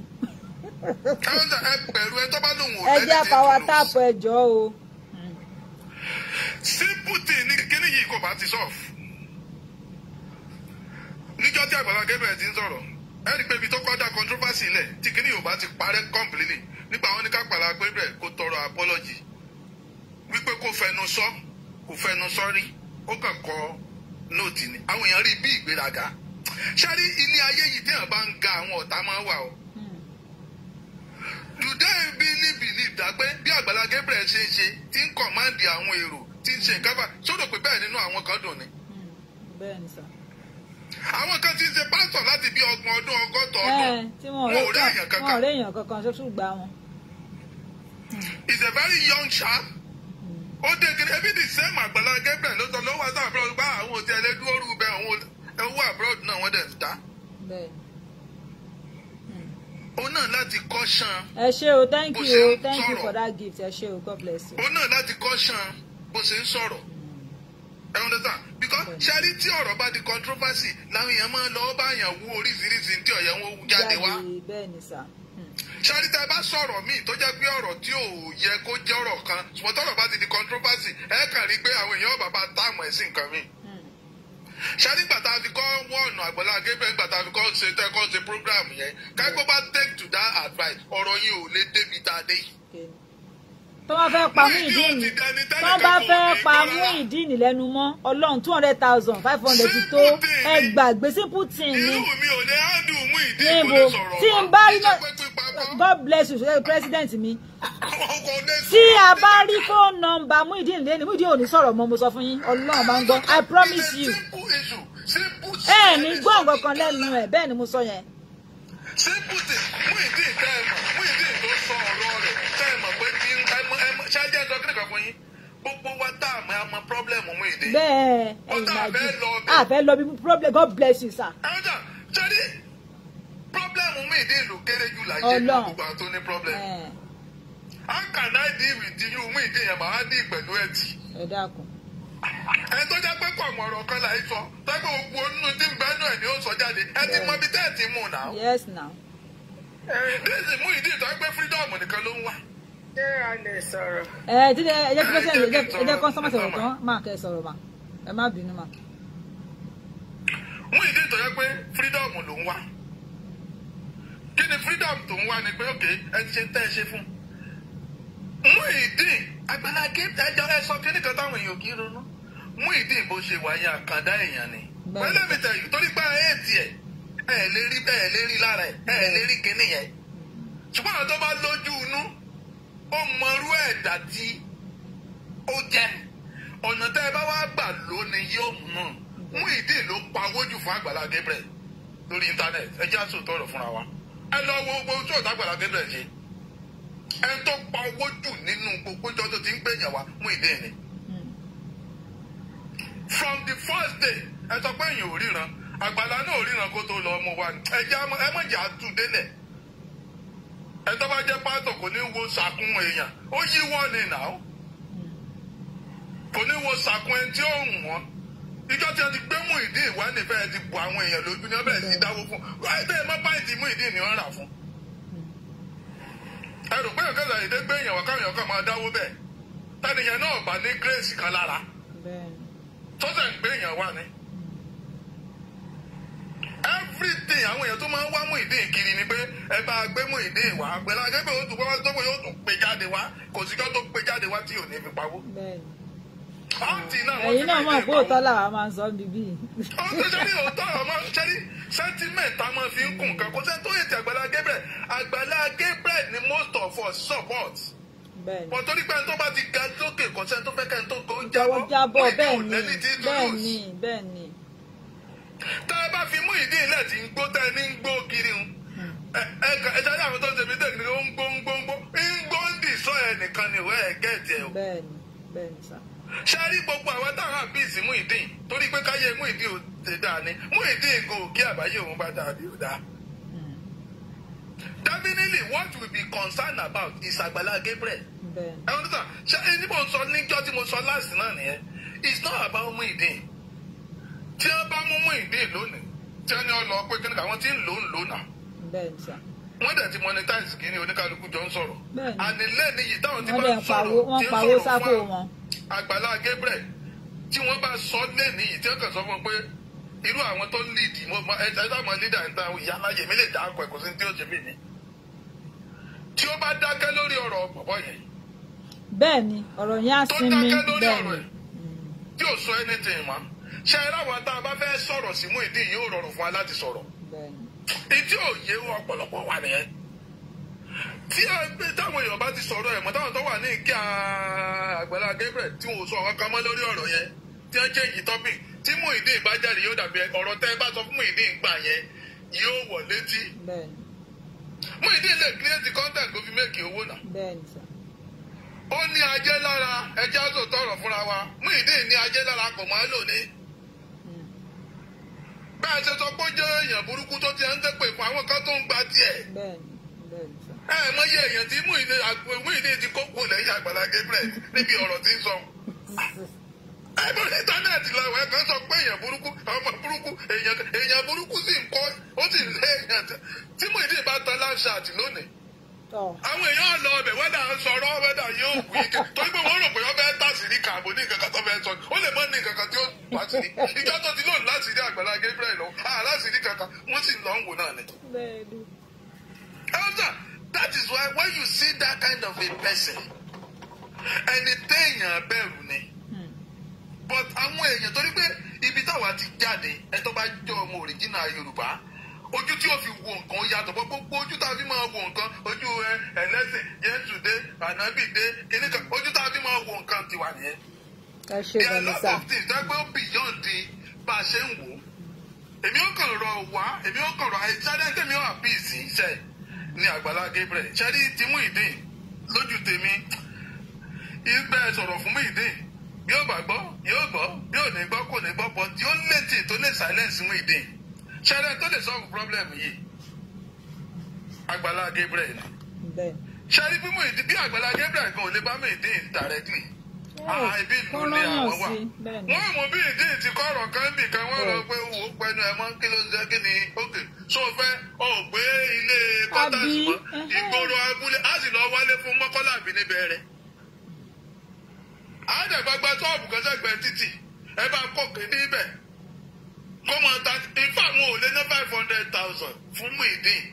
Ẹ bẹ̀rù ẹ tó bá lóun ò Ẹ anything jẹ́ to power lose. tap ẹ jọ o. Simple thing ní kíní yìí kò bá ti solve. Níjọ́ tí Àgbàlá Gabriel ti ń sọ̀rọ̀, ẹ rí i pé ibi tó kọjá controversy lẹ̀ tí kíní yóò bá ti parẹ́ completely nígbà wọn ní ká Àgbàlá Gabriel kó tọrọ apology wípé kó fẹnu sọ, kó fẹnu sọ rí, ó kàn kọ note ni. Àwọn èèyàn rí bí ìgbéraga. Ṣárí ilé ayé yìí téèyàn bá ń ga, àwọn ọ̀tá máa ń wà o. Do they really believe that pé bí Àgbàlá Gabriel ṣe ń ṣe tí ń command àwọn èrò tí ń ṣe nǹkan bá sódò pé bẹ́ẹ̀ nínú àwọn kan dùn ni? Bẹ́ẹ̀ni sà. Àwọn kan ti ń ṣe pásítọ̀ láti bí 30 ọdún, 60 ọdún. Tí wọn ò rí èèyàn kankan. Wọn ò rí èèyàn kankan tó tún gbà wọn. He's a very young chap. Ó dé kiri ebi the same Àgbàlá Gabriel ló sọ ló wá sí abroad bá àwọn òtí ẹlẹ́dúró rú bẹ́ẹ̀, àwọn owó abroad náà wọ́n dẹ̀ ń ta. Ó náà láti caution. Ẹ ṣé o, thank you o, thank you for that gift, ẹ ṣé o, God bless you. Ó náà láti caution bó ṣe ń sọ̀rọ̀. Ẹ understand? Because ṣẹ́rí tí ọ̀rọ̀ bá di controversy làwọn èèyàn máa ń lọ bá èèyàn wú oríṣiríṣi tí ọ̀yẹ́ wọn wú jáde wá. Bẹ́ẹ̀ni sà. Ṣẹ́rí tá a bá sọ̀rọ̀ míì tó jẹ́ pé ọ̀rọ̀ tí ò yẹ kó jẹ́ ọ̀rọ̀ kan, ṣùgbọ́n tọ́rọ̀ bá ti di controversy, ẹ kàn rí pé àwọn èèyàn bàbá táàmù ẹ̀ sí nǹkan míì. Ṣẹ́rí gbà tá a fi kọ́ wọ́ọ̀nù Àgbàlá Gabriel, gbà tá a fi kọ́ ṣe tẹ́ kọ́ ṣe program yẹn, káíkó bá take to that advice, ọ̀rọ̀ yìí ò lè débi tá a dé yìí. Tó bá fẹ́ pa Muyideen, tó bá fẹ́ pa Muyideen lẹ́nu mọ́, Ọlọ́run, 200,000, 500 ti tó, ẹ gbàgbé, simple thing ni. Irú mi ò lè handle Muyideen, kò Níbo lè sọ̀rọ̀ tí n bá rí náà God bless you president mi. Tí a bá rí phone number Muyideen lẹ́nu, Muyideen ò ní sọ̀rọ̀ mọ́, mo sọ fún yín, Ọlọ́run bá ń gbọ́, I promise you. Ẹ ní gbọ́ nǹkan kan lẹ́nu ẹ̀, bẹ́ẹ̀ ni mo sọ yẹn. Simple thing, Muyideen tẹ́ ẹ mọ̀, Muyideen tó sọ ọ̀rọ̀ rẹ̀ tẹ́ ẹ mọ̀ pé kí ẹ mọ̀ ṣáájú ẹ̀ sọ kí nìkan fún yín. Gbogbo wa tá a mọ̀, a mọ̀ problem Muyideen. Bẹ́ẹ̀ ẹ̀ fẹ́ lọ bí problem, God bless you sir. Ẹ̀rọ̀jà ṣẹ́rí problem Muyideen ló kéré jù láyé ní gbogbo àwọn tó ní problem. How can I deal with you Muyideen yẹn máa deal pẹ̀lú ẹ̀tì? Ẹ dákun. Ẹ tó jẹ́ pé kò mọ̀ ọ̀rọ̀ kan láì sọ, tẹ́gbẹ́ gbogbo onínú tí ń bẹ́nu ẹ̀ ni ó sọ jáde, ẹ ti mọ ibi tẹ́ ẹ̀ ti mú náà. Yes now. This is Muyideen tó gbé freedom nìkan ló ń wá. Ṣé a lè sọ̀rọ̀? Ẹ ti ẹ jẹ́ kí ẹ jẹ́ kọ́sọ́mọ̀ sọ̀rọ̀ tán, máa kẹ́ sọ̀rọ̀ mà, ẹ má bínú mà. Muyideen tó yẹ pé freedom ló ń wá. Kí ni freedom tó ń wá ni pé òkè ẹ ti ṣe tẹ́ ẹ ṣe fún. Muyideen Àgbàlá Gabriel ẹjọ́ ẹ sọ kíní kan táwọn èèyàn kì í ronú. Muyideen bó ṣe wáyé àkàndá èèyàn ni. Well, let me tell you, torí pé ẹ tiẹ̀ ẹ lè rí ẹ lè rí lára ẹ ẹ lè rí kíní yẹn. Ṣùgbọ́n àwọn tó bá lójú inú, ó mọrú ẹ̀dá tí ó jẹ́. Ọ̀nà tẹ́ ẹ bá wá gbà lónìí yóò mú. Muyideen ló pawó jù fún Àgbàlá Gabriel lórí íńtánẹ́ẹ̀tì. Ẹ jẹ́ àsòtọ́ ọ̀rọ̀ fúnra wa. Ẹ lọ wo gbogbo tí ọ̀tá Àgbàlá Gabriel ṣe. Ẹni tó pa owó jù nínú gbogbo ìjọ tó ti ń gbẹ̀yàn wá Muyideen ni. From the first day, ẹ sọ pé èèyàn ò ríran, Àgbàlá náà ò ríran kó tó lọ ọmọ wa. Ẹ jẹ́ ẹ mọ̀ jẹ́ àtú délẹ̀. Ẹ tó bá jẹ́ pásítọ̀ kò ní wo sàkún èèyàn, ó yíwọ́ ni nà ó. Kò ní wo sàkún ẹni tí ó hùn wọ́n. Ìjọ tí wọ́n ti gbé Muyideen wá nífẹ̀ẹ́ ti bu àwọn èèyàn lójú ní ọbẹ̀ sí dáwó fún. Ẹ bẹ́ẹ̀ mọ́ báyìí Muyideen ni wọ́n rà fún. Ẹ rò pé ọ̀kadà èdè gbé èèyàn wá káwọn èèyàn kan máa dáwó bẹ́ẹ̀ tẹ́nìyàn náà bá ní grace kan lára tọ́sẹ̀ ń gbé èèyàn wá ni. Everything àwọn èèyàn tó máa ń wá Muyideen kiri ni pé ẹ bá gbé Muyideen wá pẹ̀lú akẹ́kọ̀ọ́ yóò tún wá tó pé yóò tún pè jáde wá kò sí kí wọ́n tó pè jáde wá tí ò ní fi pawó. Ẹ̀yin náà mọ̀ pé òótọ́ làwa máa ń sọ bíbí. Ó tó ṣe ní òótọ́ àwọn máa ń ṣe ní sentiment a máa fi ń kún nǹkan kó sẹ́ni tó yẹ ti Àgbàlá Gabriel. Àgbàlá Gabriel ni most of us support. Wọ́n torí pé ẹni tó bá ti ga lókè kò sẹ́ni tó fẹ́ kẹ́ni tó kó jábọ́. Jábọ́ bẹ́ẹ̀ ni bẹ́ẹ̀ ni. Tá a bá fi Muyideen ilẹ̀ tí ń gbó tẹ́ ẹ ní ń gbó kiri ń. Ẹ ẹ ṣáájú àwọn tó ń ṣe mí tẹ̀ ní ó ń gbó ń gbó ń gbó ń gbó ń dì sọ ẹ nìkan ni ìwé ẹ̀ gẹ̀ẹ́tì ẹ̀ o. Bẹ́ẹ̀ni bẹ́ẹ̀ni sá. Ṣé rí gbogbo àwọn táwọn àbíìsì Muyideen torí pé káyé Muyideen ò ṣe dáa ni Muyideen kò kí àbáyé òun bá dáa bí ó dáa. Definitely what we be concerned about is Àgbàlá Gabriel. Ẹ wọ́n tó sàn ṣé ẹni mo sọ níjọ́ tí mo sọ last náà nìyẹn, it's not about Muyideen. Tí wọ́n bá mú Muyideen lónìí tí wọ́n ní ọ lọ pé kí ni àwọn tí ń lò ń lò náà. Wọ́n dẹ̀ ti monetize kí ni oníkálukú jọ ń sọ̀rọ̀. Ànílẹ́ nìyí táwọn ti bá ń sọ̀rọ̀ tí ń sọ̀rọ̀ fún Àgbàlá Gabriel tí wọ́n bá sọ lẹ́nu yìí tí wọ́n kàn sọ fún un pé irú àwọn tó ń lead ẹ ẹ mọ leader ń ta ìyá aláyè mi lè dá akọ ẹ̀ kò sí tí ó ṣe mí ni. Tí ó bá dákẹ́ lórí ọ̀rọ̀ bọ̀bọ̀ yẹn. Bẹ́ẹ̀ni ọ̀rọ̀ yẹn á sinmi tó dákẹ́ lórí ọ̀rọ̀ ẹ̀ tí ò sọ anything mọ́. Ṣé ẹ ráwọn tá a bá fẹ́ sọ̀rọ̀ sí Muyideen yóò rọrùn fún wa láti sọ̀rọ̀. Ìdí òye ọ̀pọ̀lọpọ̀ wà nìyẹn. Tí táwọn èèyàn bá ti sọ̀rọ̀ ẹ̀ mọ́ táwọn tó wà ní ìkí Àgbàlá Gabriel tí wọ́n sọ ọ̀rọ̀ kan mọ́ lórí ọ̀rọ̀ yẹn tí wọ́n change topic tí Muyideen bá jáde yóò dàbí ọ̀rọ̀ tẹ́ ẹ bá sọ fún Muyideen gbà yẹn yóò wọ̀ létí. Muyideen lè create content kó fi make owó náà. Ó ní ajé lára ẹjẹ́ àzò tọrọ fúnra wa Muyideen ní ajé lára kò máa lò ní. Bẹ́ẹ̀ ṣe sọ pé ó jẹ́ èèyàn burúkú tó ti ń tẹ́pẹ̀ fún àwọn kan tó ń gba tiẹ̀. Ẹ mọ iye èèyàn tí Muyideen ti kó kú lẹ́yìn Àgbàlá Gabriel níbi ọ̀rọ̀ tí ń sọ. Ẹ bọ́ íńtánẹ́ẹ̀tì lọ ẹ kàn sọ pé èèyàn burúkú ọmọ burúkú èèyàn burúkú sì ń kọ́ ó sì lé èèyàn tí Muyideen bá tan live chat lónìí. Àwọn èèyàn lọ ọbẹ̀ wẹ́dà ń sọ̀rọ̀ wẹ́dà yóò wí torí pé wọ́n rò pé wọ́n fẹ́ tàṣírí kààbò ní nǹkan kan tó fẹ́ sọ ó lè mọ́ ní nǹkan kan tí ó tàṣírí ìjọ tó ti lóun láti rí Àgbàlá Gabriel lọ láti rí kankan wọ́n sì lọ ń wò náà ni. Elder, that is why when you see that kind of a person, ẹni téèyàn bẹ̀rù ni. But àwọn èèyàn torí pé ibi táwa ti jáde ẹ tó bá jọ ọmọ original Yorùbá Ojú tí ó fi wo nǹkan ó yàtọ̀ bọ́ gbogbo ojú tá a fi máa wo nǹkan, ojú ẹlẹ́sìn Jésù dé, ànábì dé, kíní kan, ojú tá a fi máa wo nǹkan tiwa nìyẹn. Ẹ ṣe There are a gan ni lot sà. of things that go beyond the bá a ṣe ń wò ó. Èmi ó kàn rọ̀ wá, èmi ó kàn rọ̀ àìsàn tèmi ó àpìsì iṣẹ́ ní Àgbàlá Gabriel. Ṣẹ́rí ti Muyideen lójú tèmi, ìgbẹ́ sọ̀rọ̀ fún Muyideen, bí ó bá gbọ́, yóò gbọ́, bí ò ní gbọ́, kò ní gbọ́, but yóò létí tó lè silence Muyideen. Ṣẹ́rí tó lè solve problem yìí, Àgbàlá Gabriel ni. Bẹ́ẹ̀. Ṣẹ́rí bí Muyideen, bí Àgbàlá Gabriel gan ò lè bá Muyideen directly. Ah, ibi ìlú Kó ni rán àwọn wà. yàn sí, bẹ́ẹ̀ ni. Wọ́n mú bí ìdí ti kọ́rọ̀ kan bì kan, wọ́n rọ pé wò ó pẹnu ẹ̀ mọ́, kí ló ń ṣe, kí ni òkè. Ṣó o fẹ́ o ò gbé ilé kọ́tàsì Àbí, mọ́, ẹhẹ́. ìgboro abúlé, á sì lọ wálé fún Mọ́kọ́lá àbí níbẹ̀ rẹ̀. Àádẹ́gbàgbà ṣọ́ọ̀bù kan sẹ́gbẹ̀ẹ́ títì, ẹ bá kọ́ kéde ibẹ̀. Kó máa ta ifá àwọn ò lé ná 500,000 fún Muyideen.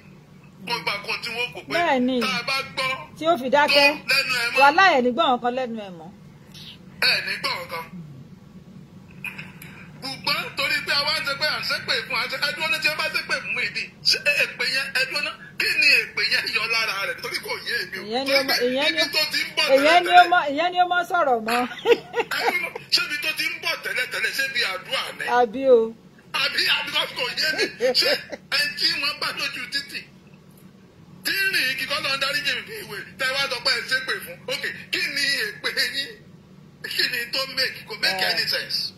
Kó gba kan tí wọ́n kò pé Bẹ́ẹ̀ ni. tá a bá gbọ́ Tí ó fi dákẹ́. tó lẹ́nu ẹ̀ mọ́. Wàhálà ẹ̀ nígbọ̀n kan lẹ́nu ẹ̀ mọ́. Ẹ ní gbọ̀ngàn kan. Ṣùgbọ́n torí pé àwa ń ṣe pé à ń ṣépè fún àṣẹ ẹdúró náà tí wọ́n bá ṣépè fún Muyideen, ṣé èpè yẹn ẹdúró náà kí ni èpè yẹn yọ lára rẹ̀ torí kò yé èmi o. Ìyẹn ni Torí ó pé mọ- ìyẹn ni ibi tó ti ń bọ̀ ìyẹn ni ó tẹ́lẹ̀tẹ́lẹ̀ mọ ìyẹn ni ó mọ sọ̀rọ̀ mọ́. ẹdúró náà, ṣé ibi tó ti ń bọ̀ tẹ́lẹ̀tẹ́lẹ̀ ṣé ibi àdúrà ni Àbí o. àbí àbí kò yé mi, ṣé ẹni tí wọ́n bá lójú títì tí ń rìn kíkọ́ lọ ń darí jèmi bí ìwé tẹ́ wá sọ pé ẹ ṣépè fún, ok, kí ni èpè yín, kí ni tó make, kò make any sense.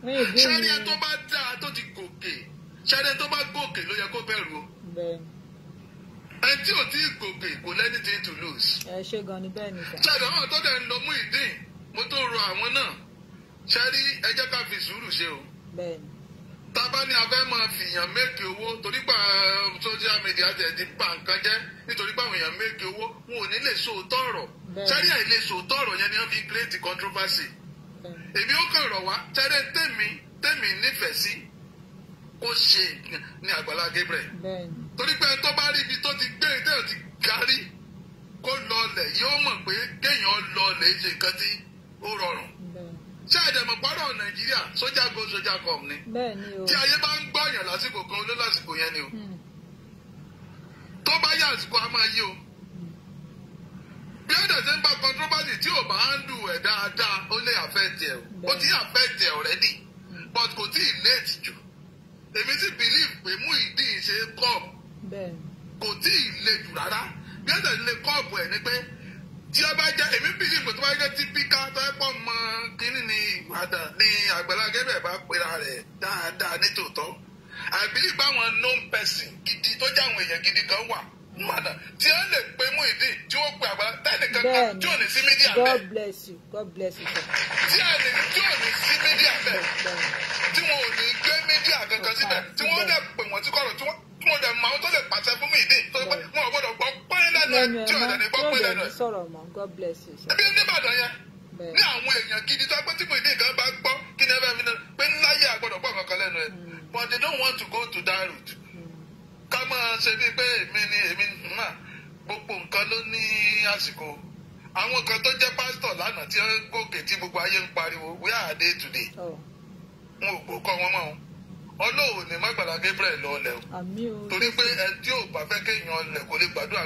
Muyideen Ṣẹ́rí ni. ẹ tó bá dáa tó ti gòkè, ṣẹ́rí ẹ tó bá gòkè ló yẹ kó bẹ̀rù o. Bẹ́ẹ̀ ni. Ẹ tí ò tí ì gòkè kò lẹ́ni tí to lose. Ẹ ṣe gan ni, bẹ́ẹ̀ ni sà. Ṣẹ́rí àwọn tó dẹ̀ ń lọ Muyideen, mo tó rọ àwọn náà, ṣẹ́rí ẹ jẹ́ ká fi sùúrù ṣe o. Bẹ́ẹ̀ ni. Tá a bá ní a fẹ́ máa fìyàn méèkì owó torí pa social media tẹ̀ ti bà nǹkan jẹ́, nítorí pé àwọn èèyàn méèkì owó wọn ò ní lè sòótọ́ ọ̀rọ̀. Bẹ́ẹ̀. Ṣẹ́rí àìlè sòótọ́ ọ̀rọ̀ yẹn ni wọ́n fi create controversy. Bẹ́ẹ̀ ni. Èmi ó kàn rọ̀ wá, tẹ́rẹ́ tèmi nífẹ̀ẹ́ sí kó ṣe ní Àgbàlá Gabriel. Bẹ́ẹ̀ ni. Torí pé tó bá rí ibi tó ti gbé tẹ́lẹ̀ ti gárí kó lọlẹ̀, yóò mọ̀ pé kéèyàn lọlẹ̀ ṣe nǹkan tí ó rọrùn. Bẹ́ẹ̀ ni. Ṣé àdẹ̀mọ̀ pọ́rọ̀ Nàìjíríà sójà go sójà come ni? Bẹ́ẹ̀ ni o. Tí ayé bá ń gbọ́yàn lásìkò kan ló lásìkò yẹn ni o. Tó bá yá àsìkò a máa yí o. Bí ó dẹ̀ ṣe ń bá controversy tí ò bá handle ẹ̀ dáadáa, ó lè affect ẹ̀ o. Ó ti affect ẹ̀ already, but kò tí ì late jù. Èmi sì believe pé Muyideen ṣe kọ́ Bẹ́ẹ̀ ni. kò tí ì le jù rárá. Bí ó dẹ̀ lè kọ́ọ̀bù ẹ̀ ni pé tí ó bá jẹ́, èmi believe pé tó bá jẹ́ típíkà tó ẹ pọ̀ mọ́ kínní ni Ìbàdàn ni Àgbàlá Gabriel bá pera rẹ̀ dáadáa nítòótọ́. I believe pé àwọn known person gidi tó jẹ́ àwọn èèyàn gidi kan wà Ìbàdàn tí ó lè pe Muyideen, tí ó pe Àgbàlá tẹ́lẹ̀ kankan Bẹ́ẹ̀ tí ò ni. ní sí media God bẹ́ẹ̀, bless you. God bless you sir. tí ò ní sí media bẹ́ẹ̀, Bẹ́ẹ̀ ni. tí wọn ò ní gbé media kankan síbẹ̀, tí wọ́n dẹ̀ pè wọ́n sí kọ̀rọ̀, tí wọ́n dẹ̀ mọ àwọn tó lè pàṣẹ fún Muyideen tó pé wọn ò gbọ́dọ̀ gbọ́ pé lẹ́nu ẹ̀ Lẹ́nu tí ẹ̀ ò mọ́ dẹ̀ ní gbọ́ tí ó pé dẹ̀ lẹ́nu ní ẹ̀. sọ̀rọ̀ mọ́. God bless you sir. Ẹbí nìbàdàn yẹn Bẹ́ẹ̀ ní àwọn èèyàn gidi tó pé tí Muyideen kan bá gbọ́ kí ni ẹ bá fi náà pé ńláyé àgbọ̀dọ̀ gbọ́ kankan lẹ́nu ẹ̀, but they don't want to go to that route. Ká máa ṣe bíi pé èmi ni èmi náà, gbogbo nǹkan ló ní àsìkò. Àwọn kan tó jẹ́ pásítọ̀ lánàá tí wọ́n gòkè tí gbogbo ayé ń pariwo, where are they today? Ọ̀ Wọn ò gbókọ́ wọn mọ́ o. Ọlọ́run ní má Àgbàlá Gabriel lọ́ọ̀lẹ̀ o. Àmì o. Torí pé ẹ tí ò bá fẹ́ kéèyàn lẹ̀ kó lè gbàdúrà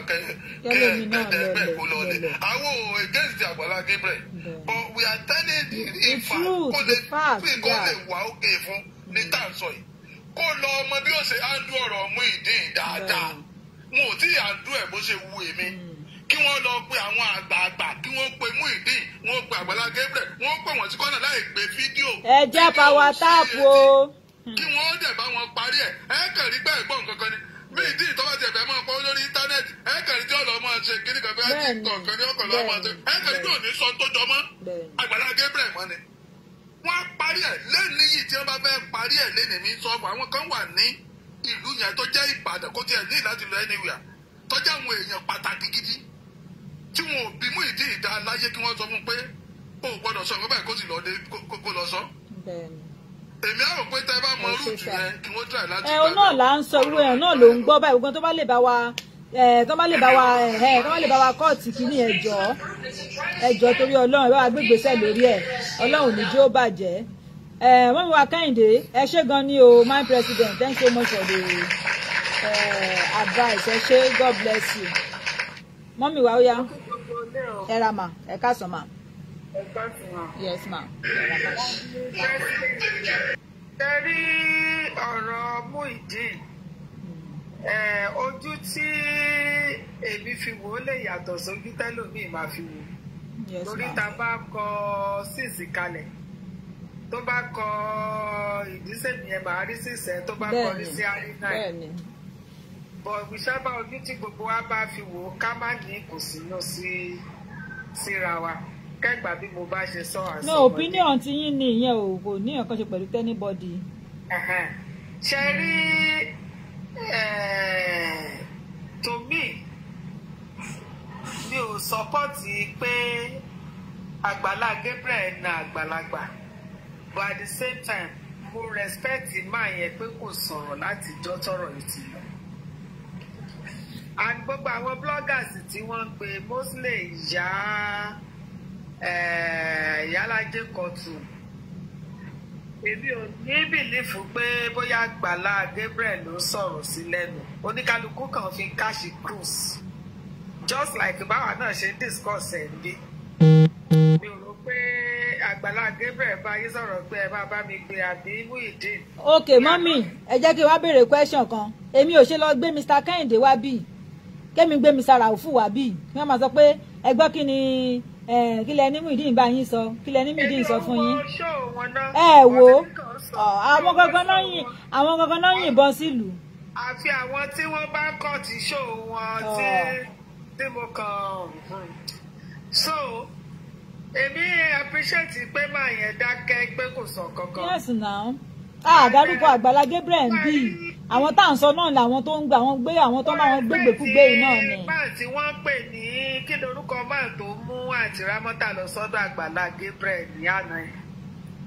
Kẹ́lòmíì náà kẹ́ẹ̀dẹ́gbẹ́ kó lọlẹ̀, lọ́ọ̀lẹ̀. lọlẹ̀. Àwọn ò against the Àgbàlá Gabriel, Bẹ́ẹ̀. but we are telling the The real fact truth, kó lè the fact, kó yeah. lè wà ókè fún ní tá à ń sọ yìí, kó lọ ọmọ bí ó ṣe handle ọ̀rọ̀ Muyideen dáadáa. Wọn ò tí ì handle ẹ̀ bó ṣe wu èmi. Kí wọ́n lọ pe àwọn àgbààgbà, kí wọ́n pe Muyideen, wọ́n pe Àgbàlá Gabriel, wọ́n pè wọ́n sí kọ́nà láì gbé fídíò. Ẹ jẹ́ fídíò power sí tap etí o. kí wọ́n dẹ̀ bá wọn parí ẹ̀. Ẹ kàn rí bẹ́ẹ̀ gbọ́ nǹkan kan ni Muyideen tó bá ti ẹ̀fẹ̀ máa pọ́ lórí íńtánẹ́ẹ̀tì, ẹ kàn rí tí ọ̀lọ́ máa ṣe kíní kan fẹ́ Bẹ́ẹ̀ni, TikTok kan ní ọkọ̀ lọ́wọ́ máa ṣe, ẹ kàn rí tí ò ní sọ tó jọ mọ́ Bẹ́ẹ̀ni. Àgbàlá Gabriel mọ́ ni. Wọ́n á parí ẹ̀ lẹ́ni yìí tí wọ́n bá fẹ́ parí ẹ̀ lẹ́ni mi sọ fún àwọn kan wà ní ìlú yẹn tó jẹ́ Ìbàdàn, kó tiẹ̀ ní láti lọ anywhere, tó jẹ́ àwọn èèyàn pàtàkì gidi tí wọn ò bí Muyideen ìdá láyé, kí wọ́n sọ fún pé o ò gbọ́dọ̀ sọ nǹkan báyìí, kó sì lọ dé kó lọ sọ. Bẹ́ẹ̀ni. Èmi á rò pé tẹ́ bá mọ Ẹ ṣé rúùtù sà. yẹn, kí wọ́n try láti Ẹ òun náà là ń sọ, irú ẹ̀ náà ló ń gbọ́ báyìí. Gbogbo tó bá lè bá wa ẹ tó bá lè bá wa ẹ tó bá lè bá wa kọ́ọ̀tì kínní, ẹjọ́ ẹjọ́ torí Ọlọ́run, ẹ bá wa gbé ìgbésẹ̀ lórí ẹ̀. Ọlọ́run ní jẹ́ ó bàjẹ́. Ẹ mọ́mi wa Kẹ́hìndé, ẹ ṣé gan ni o. My president, thanks so much for the advice. Ẹ ṣé, God bless you. Mọ́mí wa ó yá, ẹ ra mà, ẹ káàsán mà. Yes ma. Ẹ ra mà. Ẹ rí ọ̀rọ̀ Muyideen, ojú tí èmi fi wò ó lè yàtọ̀ sójú tẹ́lòmíì máa fi wò. Torí ta bá kọ síìsì kalẹ̀, tó bá kọ ìdísẹ́ mi ẹ̀ máa rí síìsẹ́, tó bá kọ rí sí àríná ẹ̀. Bọ̀ ìṣábà ojú tí gbogbo wa bá fi wò ó ká má ní kùsínú síra wa. Kẹ́gbà bí mo bá ṣe sọ àṣọ. No opinion ti yín ni ìyẹn o, kò ní nǹkan ṣe pẹ̀lú anybody. Ṣe rí to me, mi ò sọpọ́tì pé Àgbàlá Gabriel na àgbàlagbà, but at the same time mo respect máa yẹn pé kò sọ̀rọ̀ láti jọ́ tọ̀rọ̀ yìí ti lọ. And gbogbo àwọn bloggers tí wọ́n ń pe mostly ìyá Ìyálájé Kọ̀tù, èmi ò ní bìlífù pé bóyá Àgbàlá Gabriel ló sọ̀rọ̀ sí lẹ́nu. Oníkálukú kan fi káṣí cruise, just like báwa náà ṣe ń discuss ẹ̀ ń bí. Mi ò rò pé Àgbàlá Gabriel bá yín sọ̀rọ̀ pé ẹ máa bá mi gbé àbí Muyideen. Ok mọ́mì, ẹ jẹ́ kí n wá béèrè question kan. Èmi ò ṣe lọ gbé Mr. Kẹ́hìndé wá bíi, kémi gbé Mr. Raufu wá bíi, wọ́n máa sọ pé ẹ gbọ́ kí ni kí lẹ ní Muyideen bá yín sọ, kí lẹ ní Muyideen sọ fún yín. Ẹ wo àwọn gangan náà yìnbọn sílùú. Àfi àwọn tí wọ́n bá kọ̀ tí ṣó wọn tí mo kàn. So èmi appreciate pé máa yẹn dákẹ́ pé kò sọ kankan. Yes now. Dárúkọ Àgbàlá Gabriel ń bì, àwọn tá à ń sọ náà làwọn tó ń gbà wọn gbé, àwọn tó máa wọn gbégbèkúgbé yìí náà ni. Máà tí wọ́n pè ní kí lorúkọ máà tó mú àǹtí Rámọ́tà lọ sọ́dọ̀ Àgbàlá Gabriel ní àná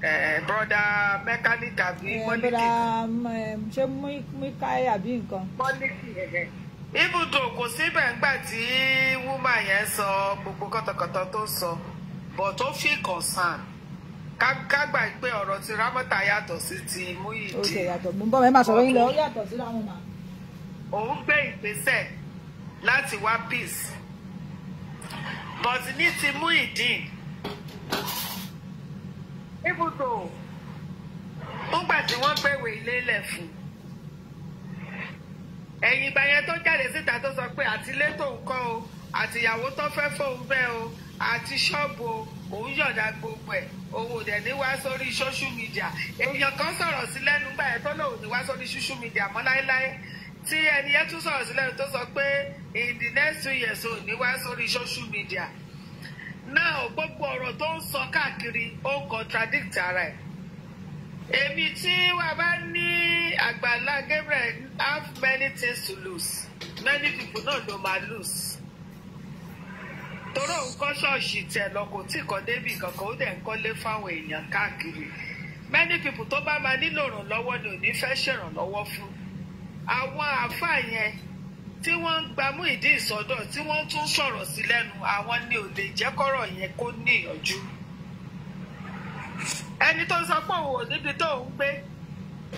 ẹ̀, broda mechanic àbí mọ́líkì. Ṣé Míkáì àbí nǹkan. Mọ́líkì ẹ̀hẹ̀. Ibùdó kò síbẹ̀ ńgbà tí wúmà yẹn sọ gbogbo kọ́tọ̀kọ́tọ̀ tó sọ, but ó fi concern ká gbà pé ọ̀rọ̀ ti Rámọ́tà yàtọ̀ sí ti Muyideen. Ó ṣe yàtọ̀, mo ń bọ̀, ẹ máa sọ̀rọ̀ yín lọ, ó yàtọ̀ sí láwọn mà. Òun gbé ìgbésẹ̀ láti wá peace, but ní ti Muyideen, ibùdó ńgbà tí wọ́n gbẹ̀wé ilé lẹ̀ fún ẹ̀yìn ìgbà yẹn tó jáde síta tó sọ pé àtilé tó ń kọ́ o, àtìyàwó tó fẹ́ fóun bẹ́ẹ̀ o, àti ṣọ́ọ̀bù o, òun yọ̀dá gbogbo ẹ̀, òun ò dẹ̀ ní wá sórí social media. Èèyàn kan sọ̀rọ̀ sí lẹ́nu gbà yẹn tó lóun ní wá sórí social media mọ́ láéláé, tí ẹni yẹn tún sọ̀rọ̀ sí lẹ́nu tó sọ pé in the next 2 years òun ní wá sórí social media. Náà gbogbo ọ̀rọ̀ tó ń sọ káàkiri ó contradict ara ẹ̀. Èmi tí wàá bá ní Àgbàlá Gabriel have many things to lose, many people náà ló máa lose. Torí òun kọ́ ṣọ́ọ̀ṣì tiẹ̀ lọ, kò tí kọ́ débì kankan, ó dẹ̀ ń kọ́lé fáwọn èèyàn káàkiri. Many people tó bá máa nílò ìrànlọ́wọ́ ni ò ní fẹ́ ṣèrànlọ́wọ́ fún. Àwọn àáfàá yẹn tí wọ́n ń gba Muyideen sọ́dọ̀ tí wọ́n tún sọ̀rọ̀ sí lẹ́nu, àwọn ni ò lè jẹ́ kọ́rọ̀ yẹn kó ní ìyànjú. Ẹni tó sọ pé òun ò níbi tó ń gbé,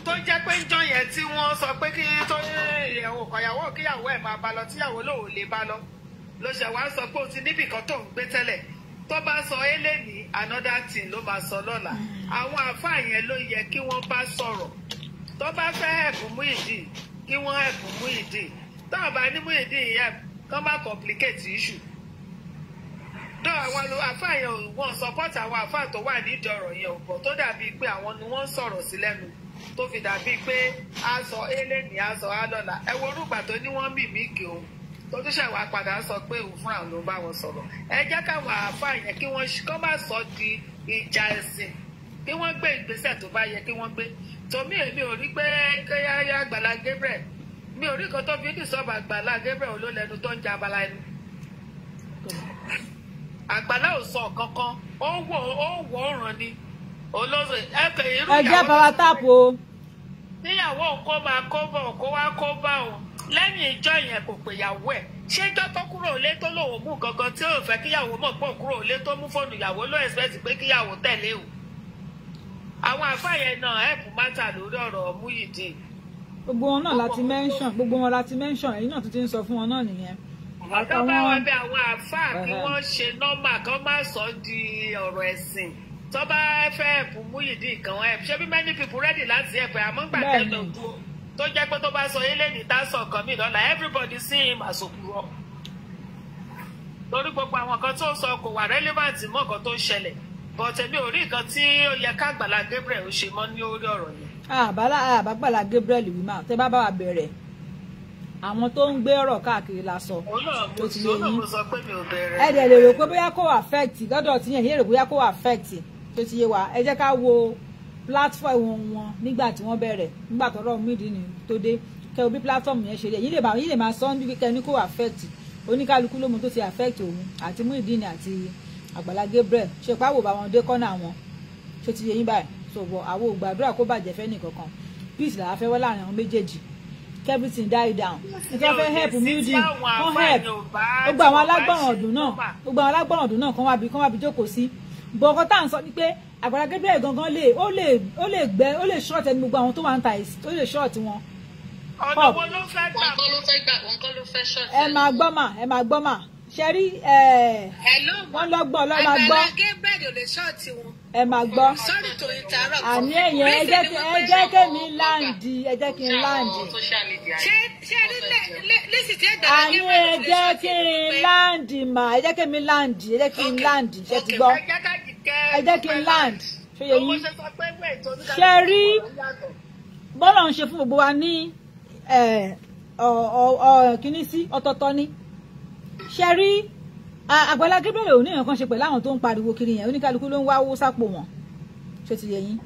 tó jẹ́ pé ń jọ yẹn tí wọ́n sọ pé kí tó ìyàwó kọ̀yàwó kíyàwó ẹ̀ máa bá lọ, tíyàwó lòun ò lè bá lọ, ló ṣe wá sọ pé ó ti níbì kan tó ń gbé tẹ́lẹ̀. Tó bá sọ eléyìí another thing ló máa sọ lọ́la. Àwọn àáfàá yẹn ló yẹ kí wọ́n bá sọ̀rọ̀. Tó bá fẹ́ ẹ̀bùn Muyideen, kí wọ́n ẹ̀bùn Muyideen. Tó bá ní Muyideen yẹn, kán má complicate issue. Tó àwọn àáfàá yẹn wọ́n support àwọn àáfàá tó wà nídìí ọ̀rọ̀ yẹn ò bọ̀, tó dàbí pé àwọn ni wọ́n ń sọ̀rọ̀ sí lẹ́nu, tó fi dàbí pé a sọ eléyìí a sọ á lọ́la. Ẹ wo orúgbà tó ní wọ́n mìmíkì òun, tó tún ṣàwà padà sọ pé òun fúnra ló bá wọn sọ̀rọ̀. Ẹ jẹ́ káwọn àáfàá yẹn kí wọ́n kán má sọ di ìjà ẹ̀sìn, kí wọ́n gbé ìgbésẹ̀ tó bá yẹ kí wọ́n gbé. Tòmí èmi ò rí pé kéyáyá Àgbàlá Gabriel, mi ò rí nǹkan tó fi dìsọ́ọ̀bù Àgbàlá Gabriel ló lẹ́nu tó ń jẹ abala ẹnu. Àgbàlá ò sọ kankan, ó wọ̀ ọ̀ràn ni olóṣè ẹ̀kẹ́ irú ìyàwó. Ẹ jẹ́ power tap o. Níyàwó kó máa kó bọ̀ kó wá kó bá òun lẹ́yìn ìjọ yẹn kò pè ìyàwó ẹ̀. Ṣé ìjọ tó kúrò lé tó lòun mú gangan tí ò fẹ́ kíyàwó mọ̀ pọ̀ kúrò lé tó mú fóònù ìyàwó ló expect pé kíyàwó tẹ̀lé o. Àwọn àfáà yẹn náà help matter lórí ọ̀rọ̀ Muyideen. Gbogbo wọn náà láti mention, gbogbo wọn láti mention, ẹ̀yin náà tún ti ń sọ fún wọn náà nìyẹn. Tó bá wà bẹ àwọn àáfàá kí wọ́n ṣe nọ́mà kán má sọ di ọ̀rọ̀ ẹ̀sìn. Tó bá fẹ́ ẹ̀pù Muyideen kan ẹ̀ ṣé bí many people ready láti ẹ̀pẹ̀ àmọ́ gbà tẹ́lẹ̀ dúró tó jẹ́ pé tó bá sọ eléyìí tá sọ kan mí lọ́la everybody see him as òpùrọ́. Torí gbogbo àwọn kan tó sọ kò wà relevant mọ́ nǹkan tó ń ṣẹlẹ̀, but èmi ò rí nǹkan tí ó yẹ ká Àgbàlá Gabriel ó ṣe mọ́ ní orí ọ̀rọ̀ yẹn. Àbágbàlá Gabriel wí máa tẹ́ bá bá wa bẹ̀rẹ̀ àwọn tó ń gbé ọ̀rọ̀ káàkiri la sọ tó ti yé yín. Ẹ dẹ̀ lè rò pé bóyá kò affect lọ́dọ̀ tí yẹn yé rò bóyá kò affect tó ti yé wa. Ẹ jẹ́ ká wo platform wọn nígbà tí wọ́n bẹ̀rẹ̀, nígbà tọ́rọ̀ Muyideen tó dé, kẹ́ o bí platform yẹn ṣe rí. Èyí lè máa sọ níbi kẹ́ ní kò affect, oníkálukú ló mọ tó ti affect òun àti Muyideen àti Àgbàlá Gabriel. Ṣe pàwọ̀ bá wọn dé kọ́nà wọn ṣé ti yé yín báyìí? So bọ̀ àwọn ò gbàdúrà kó bàjẹ́ fẹ́ nìkankan, peace làá fẹ́ wá láàrin àwọn méjèèjì, everything die down. Nǹkan fẹ́ help Muyideen kan help gbogbo àwọn alágbọ̀ràn ọ̀dùn náà, gbogbo àwọn alágbọ̀ràn ọ̀dùn náà kan wá bí jókòó sí. Bọ̀ ọkọ tá à ń sọ ni pé Àgbàlá Gabriel gangan lè ó lè gbẹ ó lè short ẹni gbogbo àwọn tó wà ń ta ó lè short wọn. Ọ̀nà wo ló fẹ́ gbà? Ẹ máa gbọ́ mà, ẹ máa gbọ́ mà, ṣe rí wọ́n lọ́gbọ́n lọ́ máa gbọ́. Àgbàlá Gabriel ò lè short wọn. Ẹ máa gbọ́. Sorry to interrupt. Àní ẹ̀yẹ ẹ jẹ́ kémi láǹdì, ẹ jẹ́ kí n láǹdì. Ṣé rí lẹ́sì tí Àgbàlá Àní ẹ jẹ́ kí n láǹdì mà, ẹ jẹ́ kémi láǹdì, ẹ jẹ́ kí n láǹdì, ṣe ti gbọ́. Ẹ jẹ́ kí n láǹdì, ṣe yẹ yín. Ṣe rí bọ́lá ń ṣe fún gbogbo wa ní kíní sí ọ̀tọ̀ọ̀tọ̀ ni. Ṣe rí Àgbàlá Gabriel ò ní nǹkan ṣe pẹ̀lú àwọn tó ń pariwo kiri yẹn, oníkálukú ló ń wá owó sápò wọn, ṣé ti yé yín?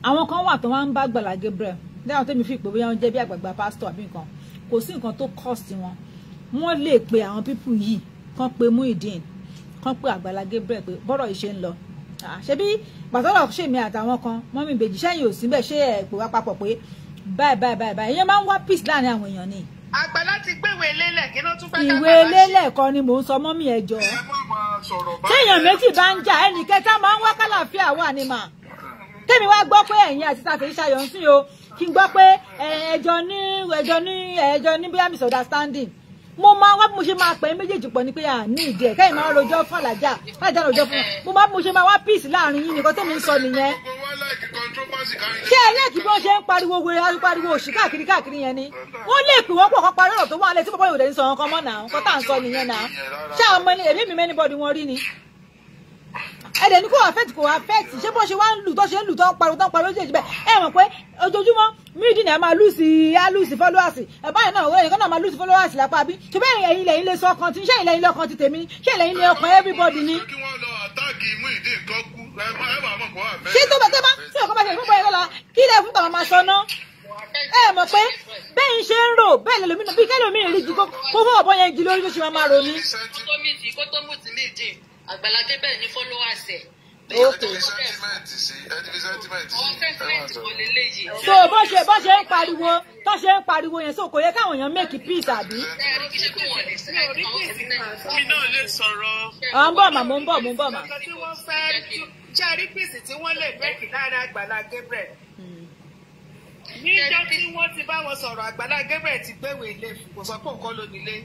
Àwọn kan wà tó wá ń bá Àgbàlá Gabriel lẹ́yìn tẹ́mi fi ìpè bóyá wọ́n jẹ́ bí àgbààgbà pásítọ̀ àbí nǹkan, kò sí nǹkan tó cost wọn. Wọ́n lè pe àwọn pípù yìí, kán pe Muyideen, kán pe Àgbàlá Gabriel pé bọ́rọ̀ yìí ṣe ń lọ. Ṣebí pàtọ́lọ̀ ṣèmi àtàwọn kan mọ́mí ìbejì sẹ́yìn ò síbẹ̀, ṣé ẹ̀ pè wá papọ̀ pé báyìí báyìí báyìí báyìí. Ìyẹn máa ń wá peace láàrin àwọn èèyàn ni. Àgbàlá ti gbéwé lélẹ̀ kí ló tún fẹ́ ká ìwé lélẹ̀ kọ́ ni mò ń sọ mọ́mí ẹ jọ. Téèyàn méjì bá ń jà ẹnì kẹta máa ń wá kálàáfíà wà ní mà. Tèmi wá gbọ́ pé ẹ̀yin àti tàfẹ́ ṣayọ̀ ń sìn o, kí n gbọ́ pé ẹjọ́ ní bóyá misunderstanding. Mo máa wá bí mo ṣe máa pè é méjèèjì pọ̀ ni pé à ní ìdí ẹ̀ kẹ́yìn máa rojọ́ fún àlàjá àlàjá rojọ́ fún wọn. Mo máa bí mo ṣe máa wá peace láàrin yín nìkan tèmi ń sọ nìyẹn. Ṣé ẹ lẹ́ẹ̀kì bí wọ́n ṣe ń pariwo wèrè pariwo òṣì káàkiri káàkiri yẹn ni? Wọ́n lè pè wọ́n pọ̀ kọ́ parí ọ̀rọ̀ tó wà lẹ̀ tí bàbá yóò dẹ̀ ń sọ nǹkan mọ́ náà, nǹkan tá à ń sọ nìyẹn náà. Ṣé àwọn ọmọ ẹ̀mí mi mẹ́ni bọ́ọ̀dì wọn rí ni? Ẹ̀dẹ̀ ní kò affect, kò affect. Ṣé bó ṣe wá ń lù tó ṣe ń lù tó ń pariwo tó ń pariwo lójijì bẹ́ẹ̀? Ẹ mọ̀ pé ojoojúmọ́ Muyideen á máa lùsì á lùsì followers, ẹ̀ báyìí náà ẹ̀yìn kan náà máa lùsì followers lápá bí. Ṣé bẹ́ẹ̀ ẹ̀yin lẹ́yìn lè sọ ọkàn tí ṣé ẹ̀yin lẹ́yìn lọ́kàn ti tèmi, ṣé ẹ̀yin lẹ́yìn ọkàn everybody ni? Ṣé tó bá tó bá tí ọkọ bá ṣe fún bọ́yá lọ́la kí ilẹ̀ fún tàwọn máa sọ ná? Ẹ mọ̀ pé bẹ́ẹ̀ ń ṣe ń rò bẹ́ẹ̀ lẹ́lòmínà bí kẹ́lòmíì rí ju kó fún ọ̀bọ yẹn jí lórí ló ṣe máa rò ní. Kó tó mú ti Muyideen, Àgbàlá Gabriel ní followers ẹ̀. So bó ṣe ń pariwo tó ṣe ń pariwo yẹn, so kò yẹ káwọn èèyàn make peace àbí. Mi náà lè sọ̀rọ̀. À ń bọ̀ mà, mò ń bọ̀, mò ń bọ̀ mà. Ṣé rí peace tí wọ́n lè make láàrin Àgbàlá Gabriel? Níjọ́ tí wọ́n ti bá wọn sọ̀rọ̀, Àgbàlá Gabriel ti gbéwèé ilé kò sọ pé nǹkan ló nílé.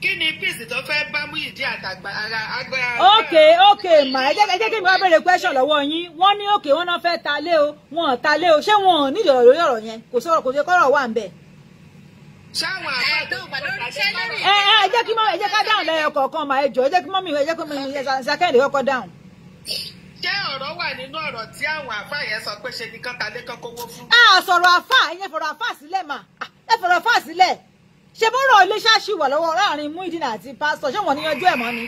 Kí ni peace tó fẹ́ bá Muyideen àtàgbàlá? Ok mà, ẹ jẹ́ kí mi wá béèrè question lọ́wọ́ yín. Wọ́n ní òkè wọ́n náà fẹ́ ta lé o, wọn ò ta lé o, ṣé wọn ò ní ìdọ̀rọ̀ lórí ọ̀rọ̀ yẹn? Kò sọ̀rọ̀, kò ṣe kọ́rọ̀ wà ń bẹ̀. Ṣáwọn àbá tó ẹ jẹ́ kí ẹ jẹ́ ká dáhùn lẹ́yọ kọ̀ọ̀kan mà, ẹ jọ̀ọ́ ẹ jẹ́ kí mọ́mí ẹ jẹ́ kí mọ́mí Sakẹ́hìndé kọ́kọ́ dáhùn. Ṣé ọ̀rọ̀ wà nínú ọ̀rọ̀ tí àwọn àfáà yẹn sọ pé ṣe ni kán ta lé kán kówó fún? A sọ̀rọ̀ àfáà, ẹ̀yẹn fọ̀rọ̀ àfáà sílẹ̀ mà, ẹ fọ̀rọ̀ àfáà sílẹ̀. Ṣé bọ́rọ̀ ilé ṣáṣì wà lọ́wọ́ láàrin Muyideen àti pásítọ̀, ṣé wọ́n ní yanjú ẹ̀ mọ́ ni?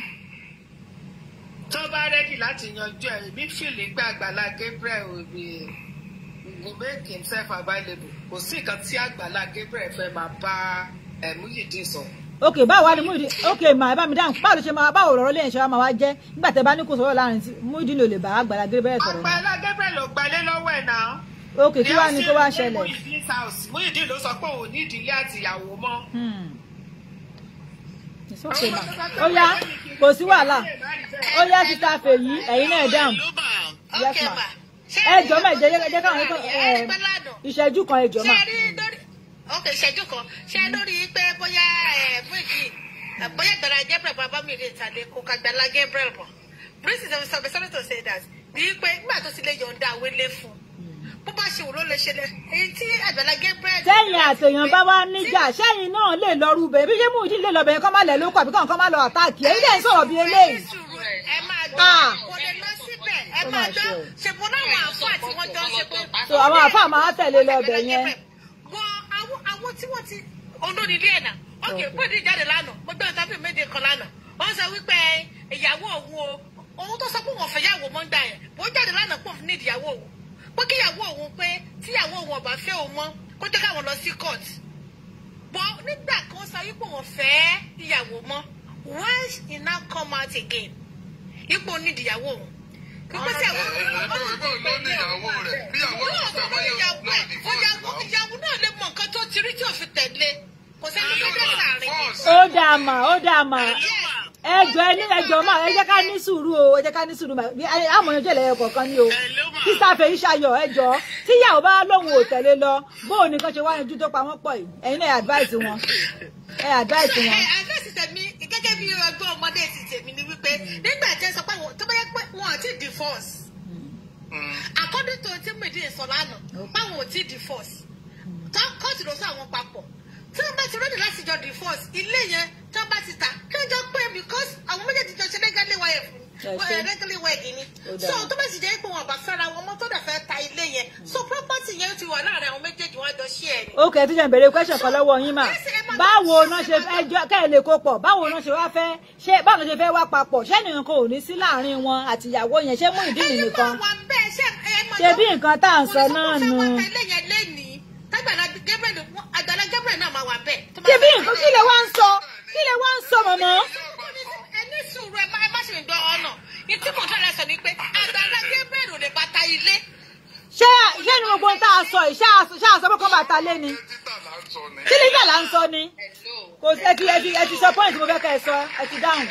Tó bá rẹ́dì láti yanjú ẹ̀, èmi fìlì gbà Àgbàlá Gabriel will make himself available. Kò sí nǹkan tí Àgbàlá Gabriel fẹ́ máa bá Muyideen sọ. Ok, báwo wá ni Muyideen? Ok mà, ẹ bá mi dáhùn, báwo ló ṣe máa báwo lọ̀rọ̀ lẹ́yìn ṣe wá máa wá jẹ́ nígbà tẹ́ bá ní kò sọ̀rọ̀ láàrin tí Muyideen ò lè bá Àgbàlá Gabriel sọ̀rọ̀. Àgbàlá Gabriel ò gbalé lọ́wọ́ ẹ̀ náà. Ok, kí wá ni kó wá ṣẹlẹ̀? Muyideen ló sọ pé òun ní ìdílé àti ìyàwó mọ́. It's okay ma. Ó yá, kò sí wàhálà. Ó yá, sísá Fèyí, ẹ̀yin náà dáhùn. Yes ma. Ẹ jọ̀ọ́ mà, ẹ jẹ́ káwọn ìṣẹ́jú kan, ẹ jọ̀ọ́ mà. Ok, ìṣẹ́jú kan. Ṣé lórí pé bóyá Muyideen bóyá Àgbàlá Gabriel bàbá mi lè tàlé kó ka Àgbàlá Gabriel bọ̀. Prince is sorry to say that. Ní pé nígbà tó ti lè yọ̀ǹda àwọn ilé fún un. Bó bá ṣe wò ló lè ṣe lẹ. Èyí tí Àgbàlá Gabriel. Tẹ́yìn àtẹ̀yàn bá wá níjà, sẹ́yìn náà lè lọ rúbẹ̀. Bí ṣé Muyideen lè lọ bẹ̀yẹn kọ́ má lẹ̀ lóko àbí kọ́ má lọ àtáàkì. Èyí lè ń sọ̀rọ̀ bí eléyìí. Ẹ máa gbọ́, kò lè lọ síbẹ̀. Ẹ máa gbọ́, ṣèbó láwọn àáfàá tí wọ́n jọ ń ṣe pé. So àwọn àáfàá máa tẹ̀lé lọ bẹ̀ yẹn. Wọ́n àwọn tí wọ́n ti olórí ilé ẹ̀ náà. Ok, Muyideen jáde lánàá, mo gbọ́ ìtàbí méje kan lánàá. Wọ́n sọ wípé ìyàwó òun o, òun tó sọ pé òun ọ̀fẹ́ yàwó mọ́ ń gbà yẹn. Bó jáde lánàá pò ní ìyàwó òun. Pé kíyàwó òun pé tíyàwó òun ọ̀bà fẹ́ òun mọ́, kó jẹ́ káwọn lọ sí court. Bọ́ nígbà kan sọ wípé òun fẹ́ ìyàwó mọ́. Why he now come out again? Ipò nídìí ìyàwó òun. Pípẹ́ tí àwọn ìyàwó náà lè mọ nǹkan tó ti rí tí ò fi tẹ̀lé. Kò sẹ́ni tó dé láàrin. Ó dáa mà, ó dáa mà. Ẹjọ́ ẹni ẹjọ́ mà, ẹ jẹ́ ká ní sùúrù o, ẹ jẹ́ ká ní sùúrù mà. Àmọ́ yanjú ẹlẹ́yẹ kọ̀ọ̀kan ni o. Sísá Fèyí Ṣayọ̀ ẹjọ́ tíyàwó bá lóun ò tẹ̀lé lọ, bóun nìkan ṣe wá yanjú tó pa wọ́n pọ̀ yìí. Ẹ̀yin náà advice wọn. Ẹ advice wọn. Advice tèmi gẹ́gẹ́ bí ọgbọ́n ọmọdé ti tèmi ni wípé nígbà tí ẹ sọ pé tó bá yẹ pé wọn ò tí ì divorce. According to tí Muyideen sọ lánàá, báwọn ò tí ì divorce. Kóòtù ló sọ àwọn papọ̀. Tí wọ́n bá ti rẹ́dì láti jọ divorce, ilé yẹn tí wọ́n bá ti tà, kí wọ́n jọ pé because àwọn méjèèjì jọ ṣe legally wife legally wedding ni. So tó bá sì jẹ́ pé wọn bá fẹ́ra wọn mọ́ tó dẹ̀ fẹ́ ta ilé yẹn. So property yẹn ti wà láàrin àwọn méjèèjì wọn jọ ṣí ẹ̀ ni. Ok, tó jẹ́ ìbéèrè question kan lọ́wọ́ yín mà. Báwo náà ṣe ẹjọ́ kẹ́ ẹ̀ lè kó pọ̀? Báwo náà ṣe wá fẹ́ ṣé báwo ṣe fẹ́ wá papọ̀? Ṣé nìkan kò ní sí láàrin wọn àti ìyàwó yẹn? Ṣé Muyideen nìkan? Ṣé bí nǹkan tá à ń sọ náà nù? Àgbàlá Gabriel náà máa wà bẹ́ẹ̀. Ṣé bí nǹkan kí lè wá ń sọ? Kí lè wá ń sọ mọ̀mọ́? Ẹ ní sùúrù, ẹ má ṣe gbọ́ ọ̀nà. Ìtí mò ń tọ́lá sọ ni pé Àgbàlá Gabriel ò lè bá ta ilé. Ṣé ní gbogbo ohun tá a sọ yìí, ṣé a sọ pé kó bá ta lé ni? Kí lítà là ń sọ ni? Kò ẹ ti sọ point mo fẹ́ kẹ́ ẹ sọ, ẹ ti dáhùn.